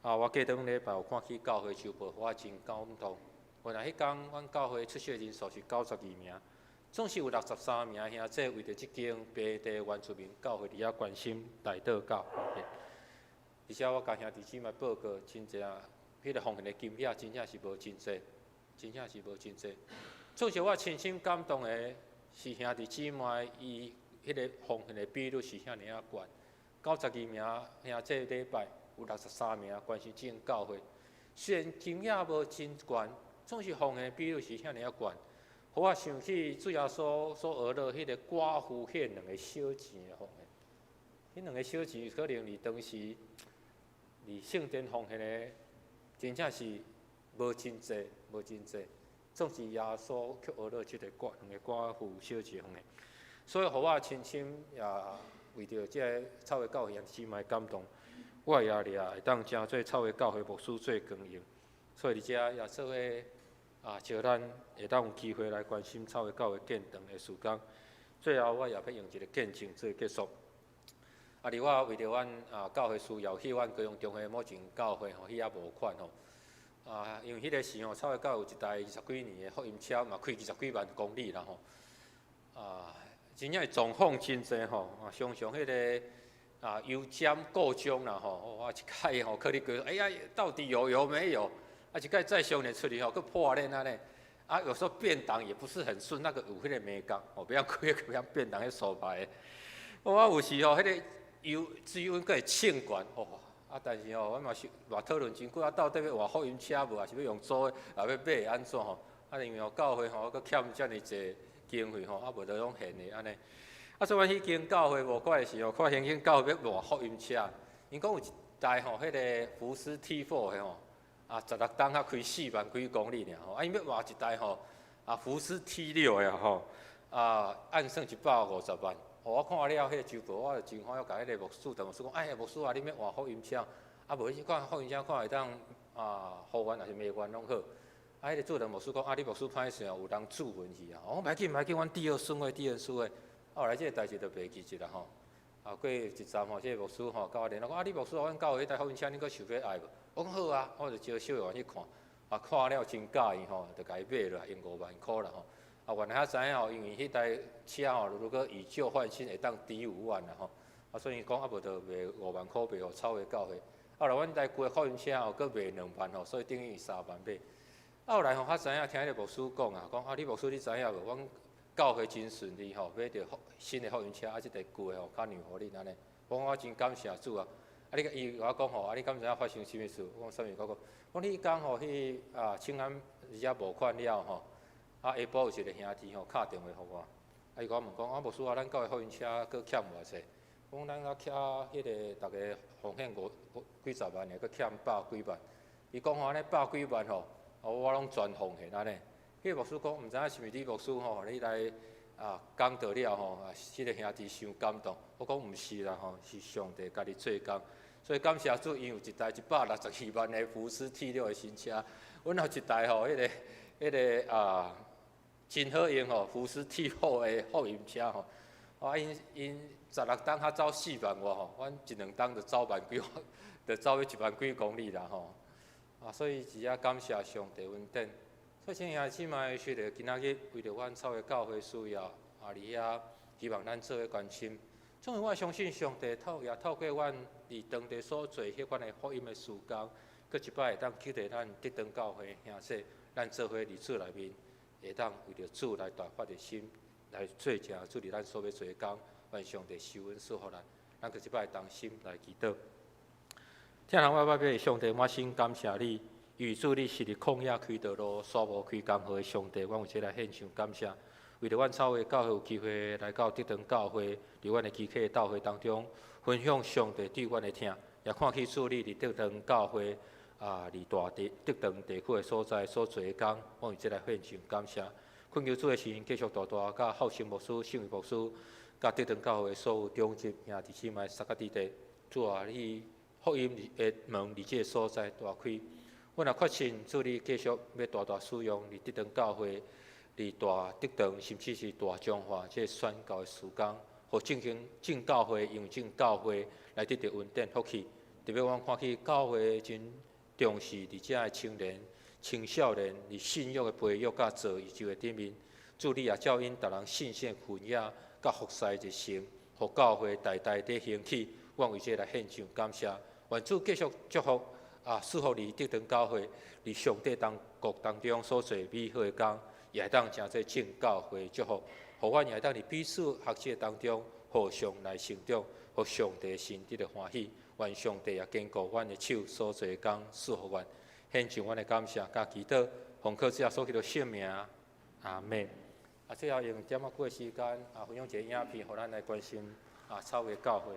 啊，我過頂禮拜有看去教會周報，我真感動。原來彼工阮教會出席人數是92名。總是有63名兄弟為著這間平地原住民教會佇遐關心來禱告。而且我共兄弟姊妹報告，真濟啊，彼个奉獻的金額真正是無真濟，真正是無真濟。總是我深深感動的是兄弟姊妹，伊彼个奉獻的比率是遐爾仔懸。92名兄弟禮拜有63名關心這間教會，雖然金額無真懸，總是奉獻的比率是遐爾仔懸。予我想起主耶穌所學的彼个寡婦彼兩个小錢的奉獻，彼兩个小錢可能佇當時佇聖殿奉獻的，真正是無真濟，無真濟。總是耶穌卻學了這个寡兩个寡婦小錢奉獻，所以予我深深也為著這个草花教會兄弟姊妹感動，我也掠會當成做草花教會牧師做光榮。所以佇遮也做伙啊，招咱會當有機會來關心草會教會建堂的事工。最後，我也欲用一个見證做結束。啊，佇我為著阮啊教會需要去阮高雄中會某一間教會吼去遐募款吼。啊，因為彼个時吼，草會教會有一台二十幾年的福音車，嘛開二十幾萬公里啦吼。啊，真正是狀況真濟吼，啊，常常彼个啊油針故障啦吼，我一擺吼去咧過，哎呀，到底有油沒有？啊，一擺再上咧出去吼，閣破裂按呢。啊，有時候變檔也不是很順，那個有彼个眉角，哦，袂曉開，袂曉變檔彼所在。我有時吼，彼个油水溫閣會衝懸，哦，啊，但是吼，阮嘛是嘛討論真久，啊，到底欲換福音車無，抑是欲用租的，抑欲買按怎吼？啊，因為吼教會吼閣欠遮爾濟經費吼，啊，無就攏現的按呢。啊，所以阮彼間教會募款的時候，看興興教會欲換福音車，𪜶講有一台吼，彼个福斯 T4 的吼。啊，16冬才開4萬幾公里爾吼，啊，𪜶欲換一台吼，啊，福斯 T6 的吼，啊，按算150萬。我看了彼个周報，我就真歡喜，共彼个牧師，同牧師講，哎呀，牧師啊，恁欲換福音車，啊，無你去看福音車，看會當啊，予阮抑是賣阮攏好。啊，彼个主任牧師講，啊，你牧師歹勢哦，有人注文去啊。我講袂要緊，袂要緊，阮第二順位，第二順位。後來這個代誌就袂記得啦吼。啊，過一陣吼，這個牧師吼，共我聯絡講，啊，你牧師，阮教會彼台福音車，恁閣想欲愛無？我講好啊，我就招小員去看，啊，看了真佮意吼，就共伊買落來，用5萬箍啦吼。啊，原來才知影吼，因為彼台車吼，如果以舊換新，會當抵5萬啦吼。啊，所以講啊，無就賣5萬箍賣予草會教會。後來阮台舊的福音車吼，閣賣2萬吼，所以等於3萬買。後來吼，才知影聽彼個牧師講啊，講啊，你牧師你知影無？阮教會真順利吼，買著新的福音車，啊，這台舊的吼較讓予恁按呢。我講我真感謝主啊！啊，你伊共我講吼，啊，你敢知影發生啥物事？我講啥物？我講，講你彼工吼去啊，青安佇遮募款了吼，啊，下晡有一个兄弟吼，敲電話予我，啊，伊共我問講，啊，牧師啊，咱教會福音車閣欠偌濟？我講咱閣欠彼个逐家奉獻五幾十萬的，閣欠百幾萬。伊講吼，按呢百幾萬吼，我攏全奉獻按呢。彼个牧師講，毋知影是毋是李牧師吼，你來啊講道了吼，啊，這个兄弟傷感動。我講毋是啦吼，是上帝家己做工。所以感謝主，𪜶有一台162萬的福斯 T6 的新車，阮有一台吼，彼个啊真好用吼，福斯 T4 的福音車吼。啊，𪜶𪜶16冬才走4萬外吼，阮一兩冬就走萬幾，就走欲1萬幾公里啦吼。啊，所以真正感謝上帝恩典。所以，親兄弟姊妹，是著今仔日為著阮草會教會需要，啊，佇遐希望咱做伙關心。總是我相信上帝透也透過阮佇當地所做彼款的福音的事工，閣一擺會當激勵咱德長教會兄弟，咱做伙佇主內面，會當為著主來大發熱心，來做成主佇咱所欲做的工，願上帝收阮賜福咱。咱閣一擺同心來祈禱。疼人我愛上帝，我先感謝你，因為主你是佇曠野開道路、沙漠開江河的上帝，阮為這來獻上感謝。為著阮草會教會有機會來到德長教會，佇阮的基客教會當中分享上帝對阮的疼，也看起主你佇德長教會啊，佇大地德長地區的所在所做的工，我為這來獻上感謝。懇求主的聖靈繼續大大佮孝生牧師、聖位牧師，佮德長教會所有長執兄弟姊妹三甲弟弟，主啊，你福音的門佇這个所在大開。阮也確信主你繼續欲大大使用佇德長教會。佇大德長，甚至是大彰化這个宣教的事工，予正經正教會，因為正教會來得著恩典福氣。特別阮看起教會真重視佇遮的青年、青少年佇信仰的培育佮造就的頂面，主你也照𪜶逐人信心的分野佮服侍熱誠，予教會代代佇興起。阮為這來獻上感謝，願主繼續祝福啊，賜福佇德長教會佇上帝當國當中所做美好的工。也會當成做正教會祝福，予阮也會當佇彼此學習當中互相來成長，予上帝心得著歡喜。願上帝也堅固阮的手所做的工，賜福阮，獻上阮的感謝佮祈禱，奉靠主耶穌基督聖名，阿們。啊，最後用點仔久的時間啊，分享一个影片，予咱來關心啊，草會教會。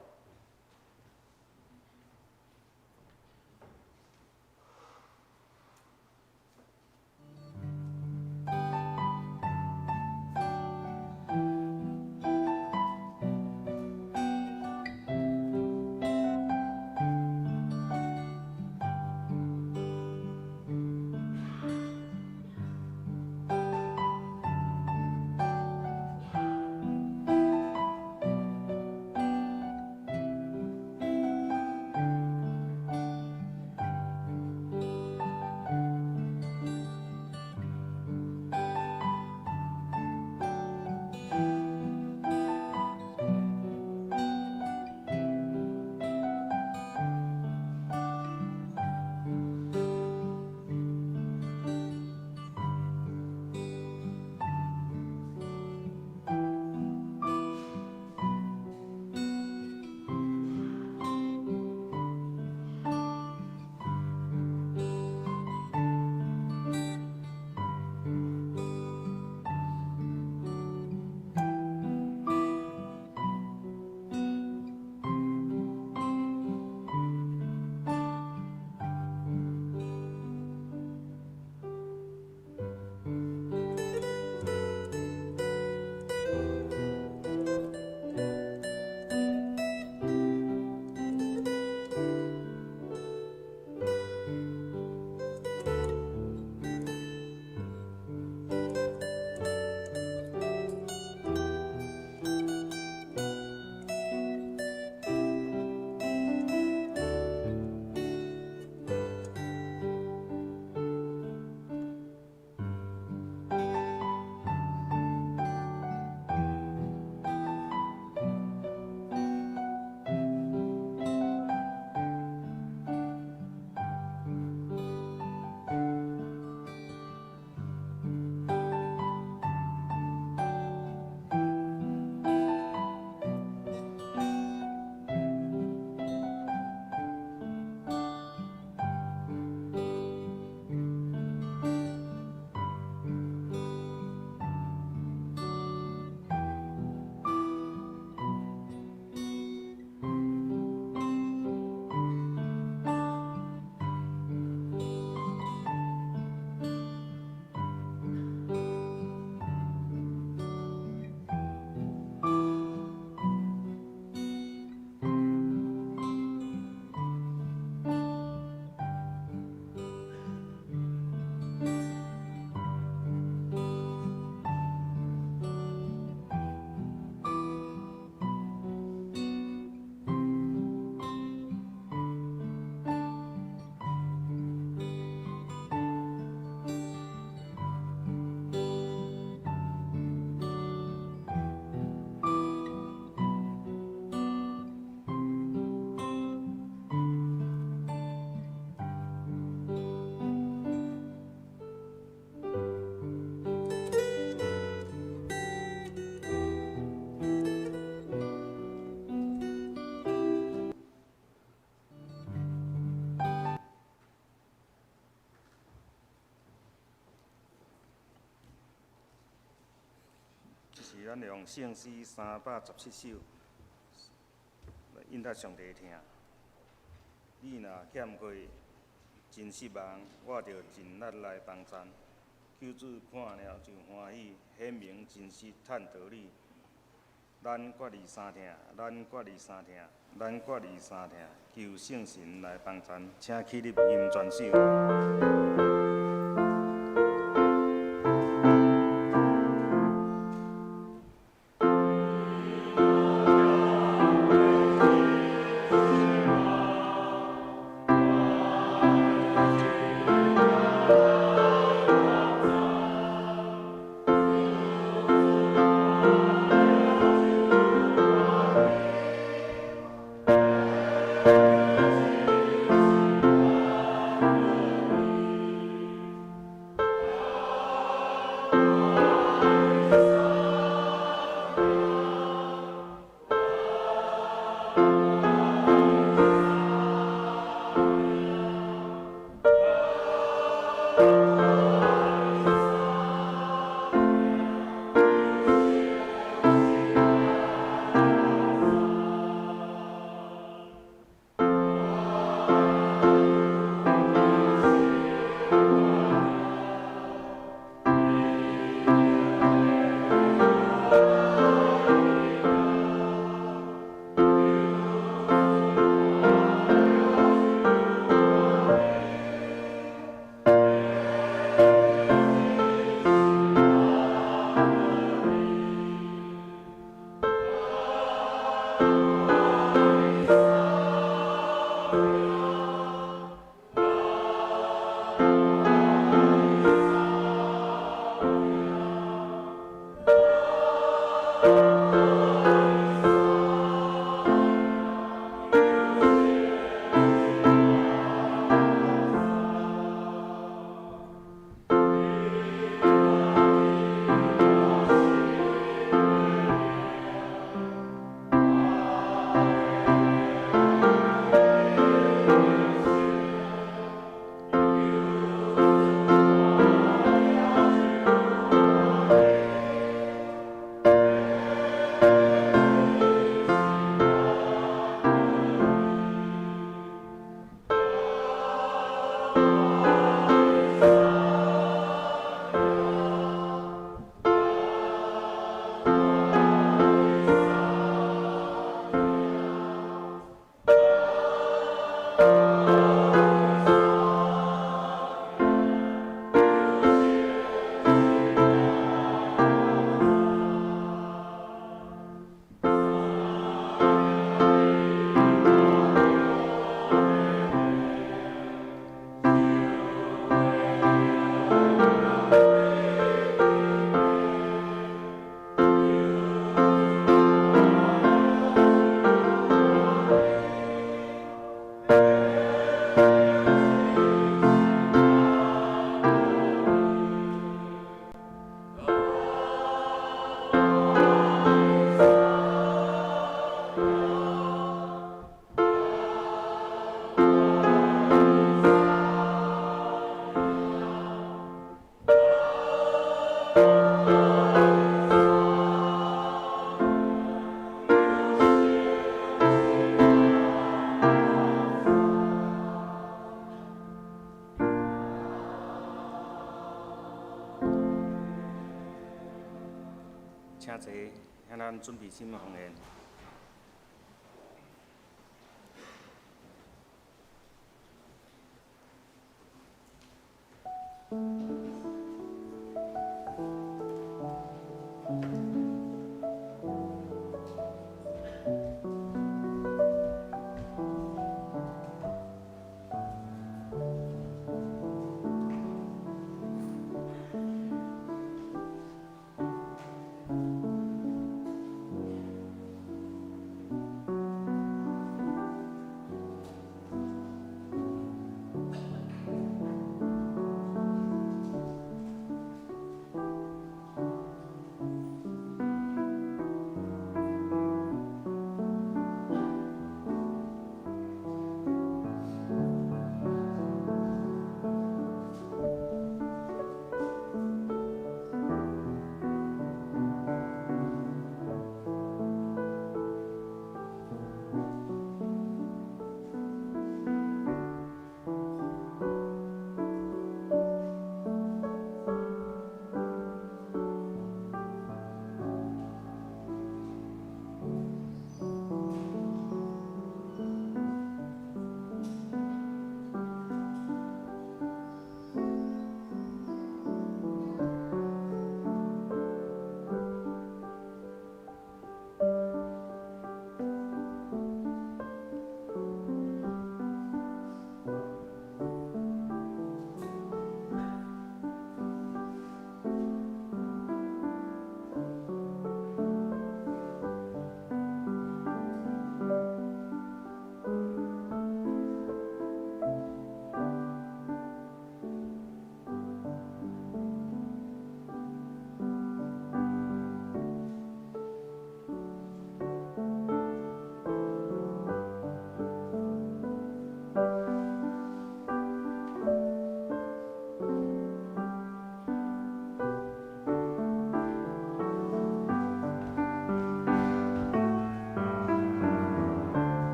咱用聖詩317首來應答上帝疼。你若欠缺，真失望，我著盡力來幫贊。救主看了就歡喜，顯明真實嘆道理。咱決意相疼，咱決意相疼，咱決意相疼，求聖神來幫贊，請起立吟全首。請坐，向咱準備心奉獻。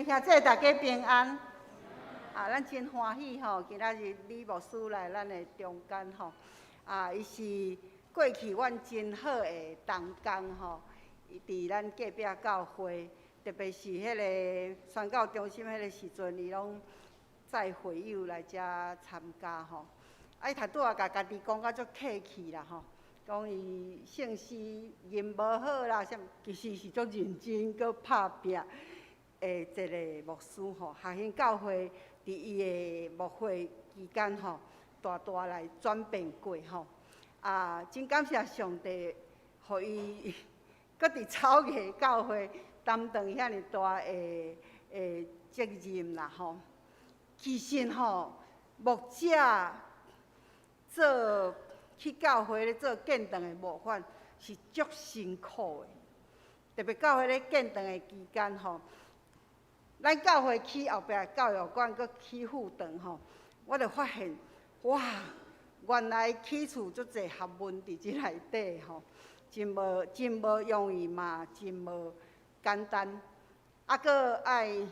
兄姊大家平安。啊，咱真歡喜吼，今仔日李牧師來咱的中間吼。啊，伊是過去阮真好的同工吼，伊佇咱隔壁教會，特別是彼个宣教中心彼个時陣，伊攏載會友來遮參加吼。啊，伊頭拄仔共家己講甲足客氣啦吼，講伊聖詩吟無好啦，啥物，其實是足認真閣拍拚的一个牧師吼。復興教會佇伊的牧會期間吼，大大來轉變過吼。啊，真感謝上帝，予伊閣佇草藝教會擔當遐爾大的責任啦吼。其實吼，牧者做去教會咧做建堂的募款是足辛苦的，特別教會咧建堂的期間吼，咱教會起後壁教育館閣起副堂吼，我就發現哇，原來起厝足濟學問佇這內底吼，真無容易嘛，真無簡單，啊，閣愛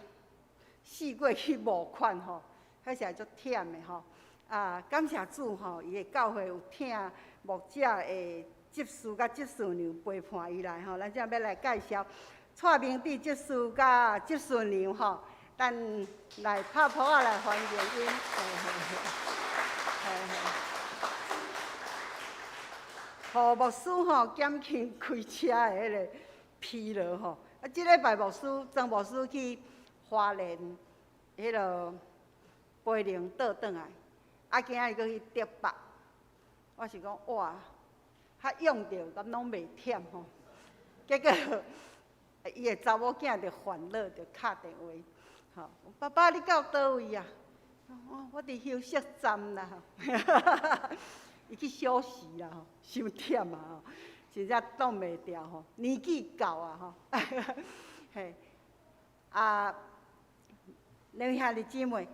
四過去募款吼，彼時足忝的吼。啊，感謝主吼，伊的教會有疼牧者的執事佮執事娘陪伴伊來吼。咱這欲來介紹蔡明智執事佮執事娘吼，咱來拍噗仔來歡迎𪜶。嘿嘿予牧師吼減輕開車的彼个疲勞吼。啊，這禮拜牧師曾牧師去花蓮彼个飛龍倒轉來。啊，今仔日閣去竹北，我是講哇，較用著敢攏袂忝吼。結果伊的查某囝就煩惱，就敲電話，吼，爸爸你到佗位啊？我佇休息站啦。伊去休息啦吼，傷忝啊吼，真正擋袂牢吼，年紀到啊吼。嘿，啊，兩兄弟姊妹，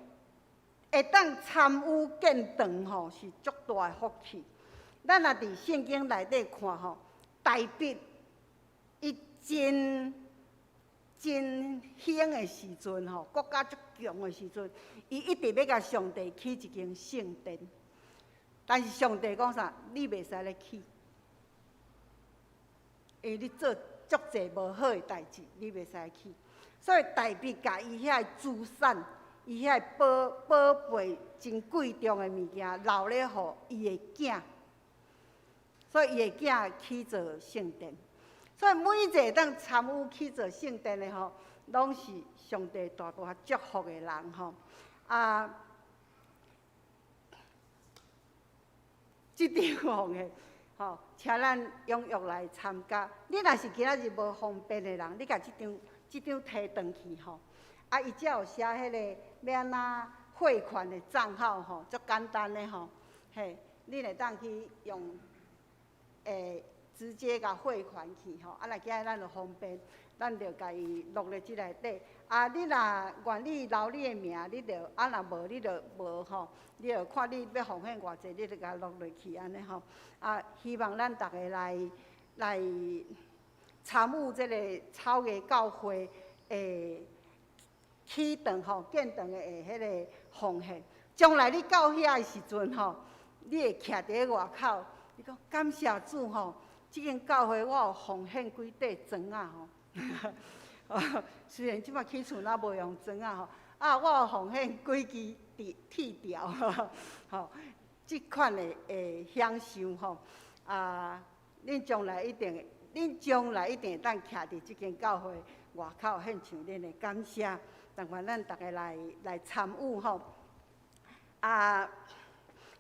會當參與建堂吼，是足大的福氣。咱若佇聖經內底看吼，大衛伊真真興的時陣吼，國家足強的時陣，伊一直欲共上帝起一間聖殿。但是上帝講啥？你袂使咧起，因為你做足濟無好的代誌，你袂使起。所以大衛共伊遐的資產，伊遐寶寶貝真貴重的物件留咧予伊的囝，所以伊的囝起做聖殿。所以每一個會當參與起做聖殿的吼，攏是上帝大大祝福的人吼。啊，這張奉獻吼，請咱踴躍來參加。你若是今仔日無方便的人，你共這張這張提轉去吼。啊，伊遮有寫彼个欲按怎匯款的帳號吼，足簡單的吼，嘿，你會當去用，直接共匯款去吼。啊，若今日咱就方便，咱就共伊錄咧這內底。啊，你若願意留你的名，你就啊，若無你就無吼。你就看你欲奉獻偌濟，你就共錄落去按呢吼。啊，希望咱逐个來來參與這个草藝教會的起堂吼，建堂的彼个奉獻。將來你到遐的時陣吼，你會徛佇咧外口，你講感謝主吼，這間教會我有奉獻幾塊磚仔吼。雖然這擺起厝若無用磚仔吼，啊，我有奉獻幾支鐵鐵條吼，這款的的享受吼，啊，恁將來一定會當徛佇這間教會外口獻上恁的感謝。但願咱逐个來來參與吼。啊，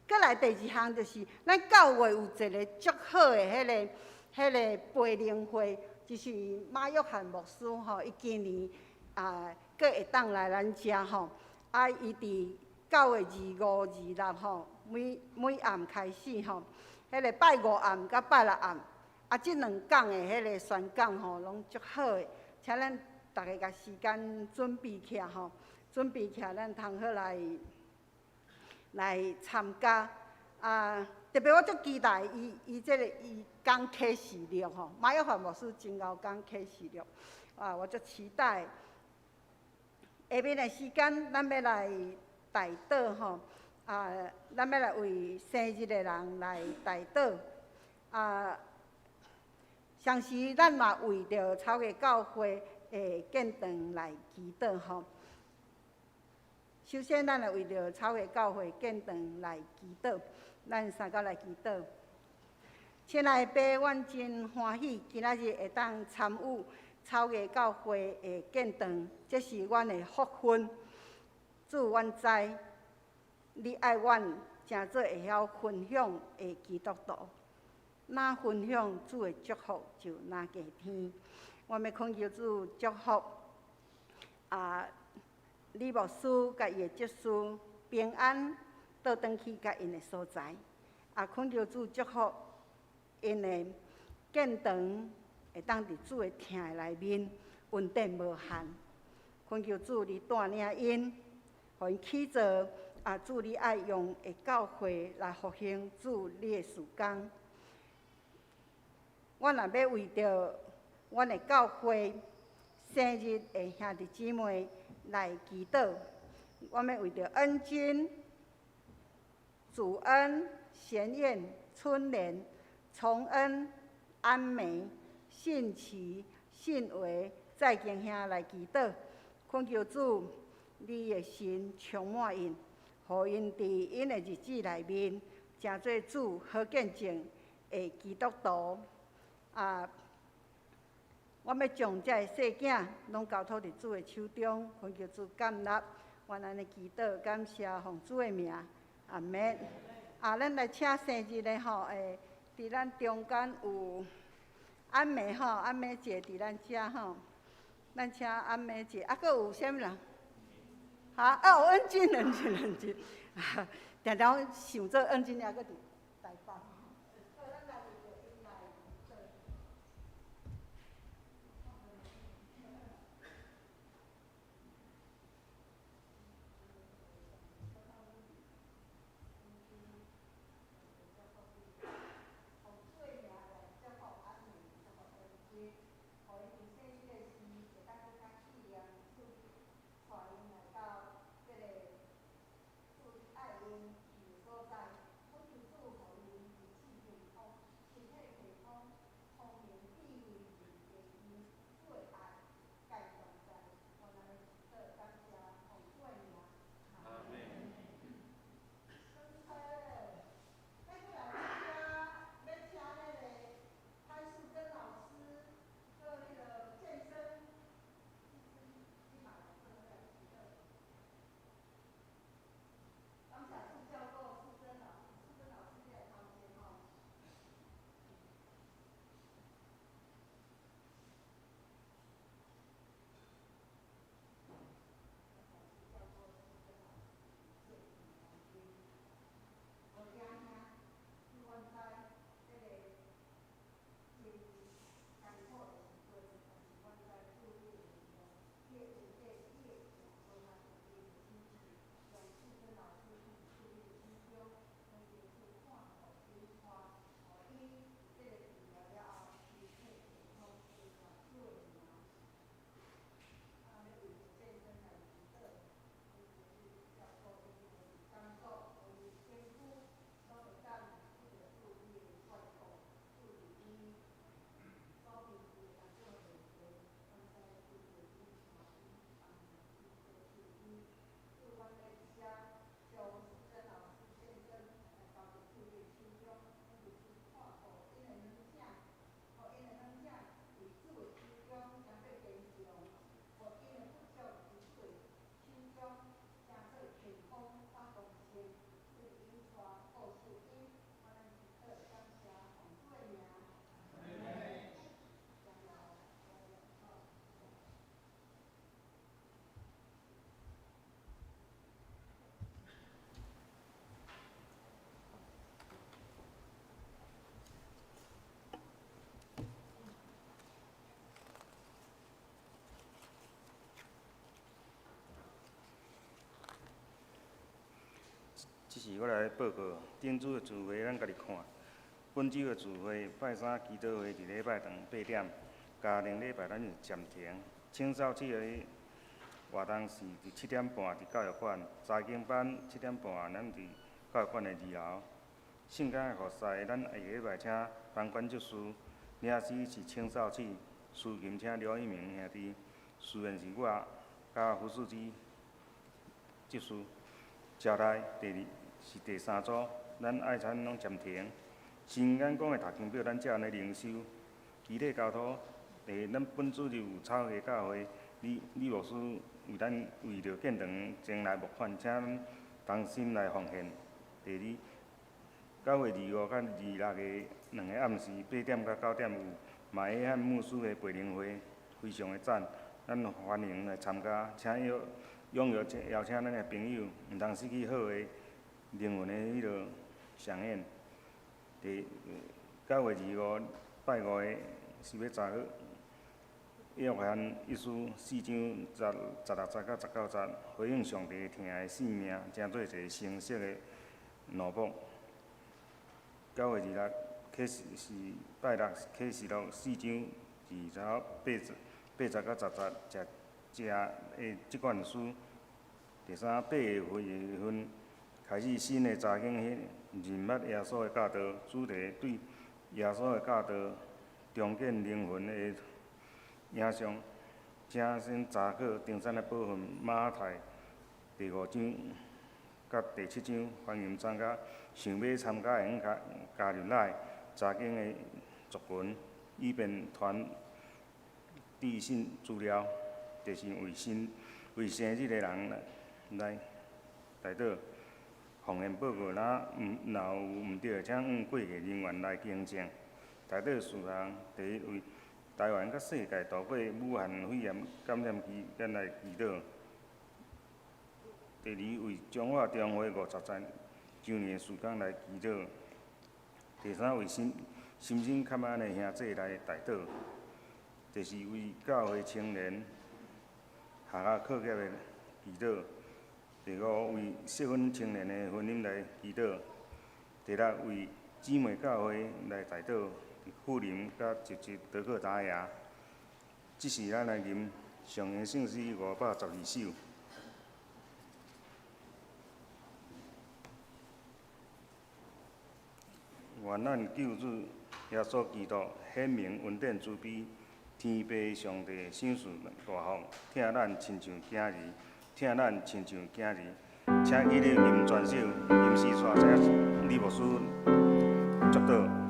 閣來第二項就是，咱教會有一个足好的彼个培靈會，就是馬約翰牧師吼，伊今年啊，閣會當來咱遮吼。啊，伊佇9月25、26吼，每每暗開始吼，彼个拜五暗佮拜六暗，啊，這兩工的彼个宣講吼，攏足好的，請咱逐个共時間準備起來吼，準備起來，咱通好來來參加。啊，特別我足期待伊伊這个伊講啟示錄吼，馬約翰牧師真𠢕講啟示錄，啊，我足期待。下面的時間，咱欲來代禱吼，啊，咱欲來為生日的人來代禱。啊，同時咱嘛為著草藝教會的建堂來祈禱吼。首先，咱來為著草藝教會建堂來祈禱，咱三甲來祈禱。親愛的爸，阮真歡喜，今仔日會當參與草藝教會的建堂，這是阮的福分。主，阮知你愛阮，成做會曉分享的基督徒。若分享主的祝福，就若加添。我欲懇求主祝福啊，李牧師佮伊的執事平安倒轉去佮𪜶的所在。啊，懇求主祝福𪜶的建堂會當佇主的疼的內面恩典無限。懇求主你帶領𪜶，予𪜶起造啊，主你愛用的教會來復興主你的事工。阮也欲為著阮的教會生日的兄弟姊妹來祈禱。我欲為著恩君、主恩、賢燕、春蓮、崇恩、安梅、信慈、信維、再敬兄來祈禱，懇求主，你的神充滿𪜶，予𪜶佇𪜶的日子內面，成做主好見證的基督徒。啊，我欲將這个細囝攏交託佇主的手中，懇求主接納，阮按呢祈禱，感謝奉主的名，阿們。啊，咱來請生日的吼，會佇咱中間有安梅吼，安梅姐佇咱遮吼，咱請安梅姐，啊，閣有啥物人？哈，啊，有恩君，恩君，恩君，定定想做恩君，猶閣佇台北。這是我來報告，頂週的聚會咱家己看。本週的聚會拜三祈禱會佇禮拜堂八點，加兩禮拜咱就暫停。清掃這個活動是佇7點半佇教育館，查經班7點半，咱佇教育館的二樓。聖工的服侍，咱下個禮拜請班管執事，領詩是青少姊，司琴請劉一鳴兄弟，司員是我佮胡書記執事。招待第二是第三組，咱愛餐攏暫停。新眼光的讀經表，咱才按呢靈修。基體交托，咱本主日有草溪教會李李牧師為咱為著建堂前來募款，請咱同心來奉獻。第二，9月25佮26的兩个暗時，8點佮9點有馬約翰牧師的培靈會，非常的讚，咱歡迎來參加，請邀踴躍邀請咱的朋友，毋通失去好的靈魂的彼落饗宴。第9月25拜五的是欲查約翰一書四章十六節佮19節，回應上帝疼愛性命，成做一个成熟的奴僕。9月26啟示是拜六啟示錄四章28節佮10節，食食的這款書。第三，8月份開始新的查經，彼認捌耶穌的教導，主題對耶穌的教導重建靈魂的影像，請先查考登山的寶訓馬太第五章佮第七章，歡迎參加。想欲參加會用加入來查經的族群，以便傳遞信資料。就是為新為生日的人來代禱。奉獻報告，若毋若有毋對的，請按過去人員來更正。代禱事項，第一為台灣佮世界度過武漢肺炎感染期間來祈禱。第二為中華中會50周年事工來祈禱。第三為心心身較慢的兄弟來代禱。第四為教會青年學校課業的祈禱。第五為適婚青年的婚姻來祈禱。第六為姊妹教會來代禱，富林佮集集德克達亞。這是咱來吟上行聖詩512首。願咱救主耶穌基督顯明恩典慈悲，天父上帝賞賜大福，疼咱親像囝兒，疼咱親像囝兒。請起立吟全首，吟詩煞請李牧師祝禱。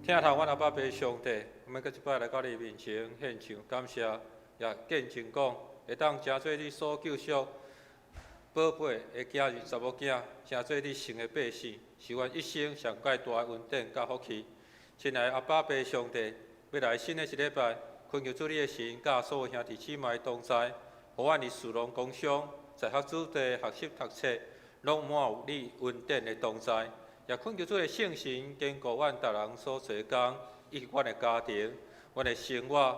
疼痛阮阿爸父上帝，我們閣一擺來到你面前獻上感謝，也見證講會當成做你所救贖寶貝的囝兒、查某囝，成做你聖的百姓，是阮一生上蓋大的恩典佮福氣。親愛的阿爸父上帝，欲來新的一禮拜，懇求主你的神佮所有兄弟姊妹同在，予阮佇事農工商，在學子弟學習讀冊，攏滿有你恩典的同在。也懇求主的聖神堅固阮逐人所做工，以及阮的家庭、阮的生活、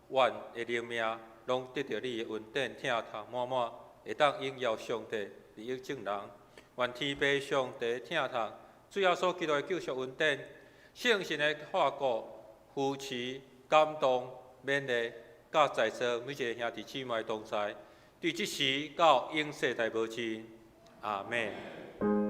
阮的靈命，攏得著你的恩典，疼痛滿滿，會當榮耀上帝，利益眾人。願天父上帝疼痛，主耶穌基督的救贖恩典，聖神的看顧、扶持、感動、勉勵，佮在座每一个兄弟姊妹同在，對這時到永世代無盡。阿們。阿們。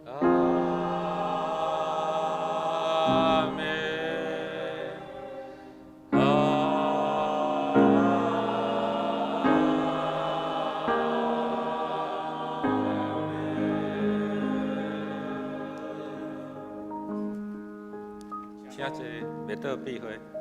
阿們。阿們。請坐，袂倒閉會。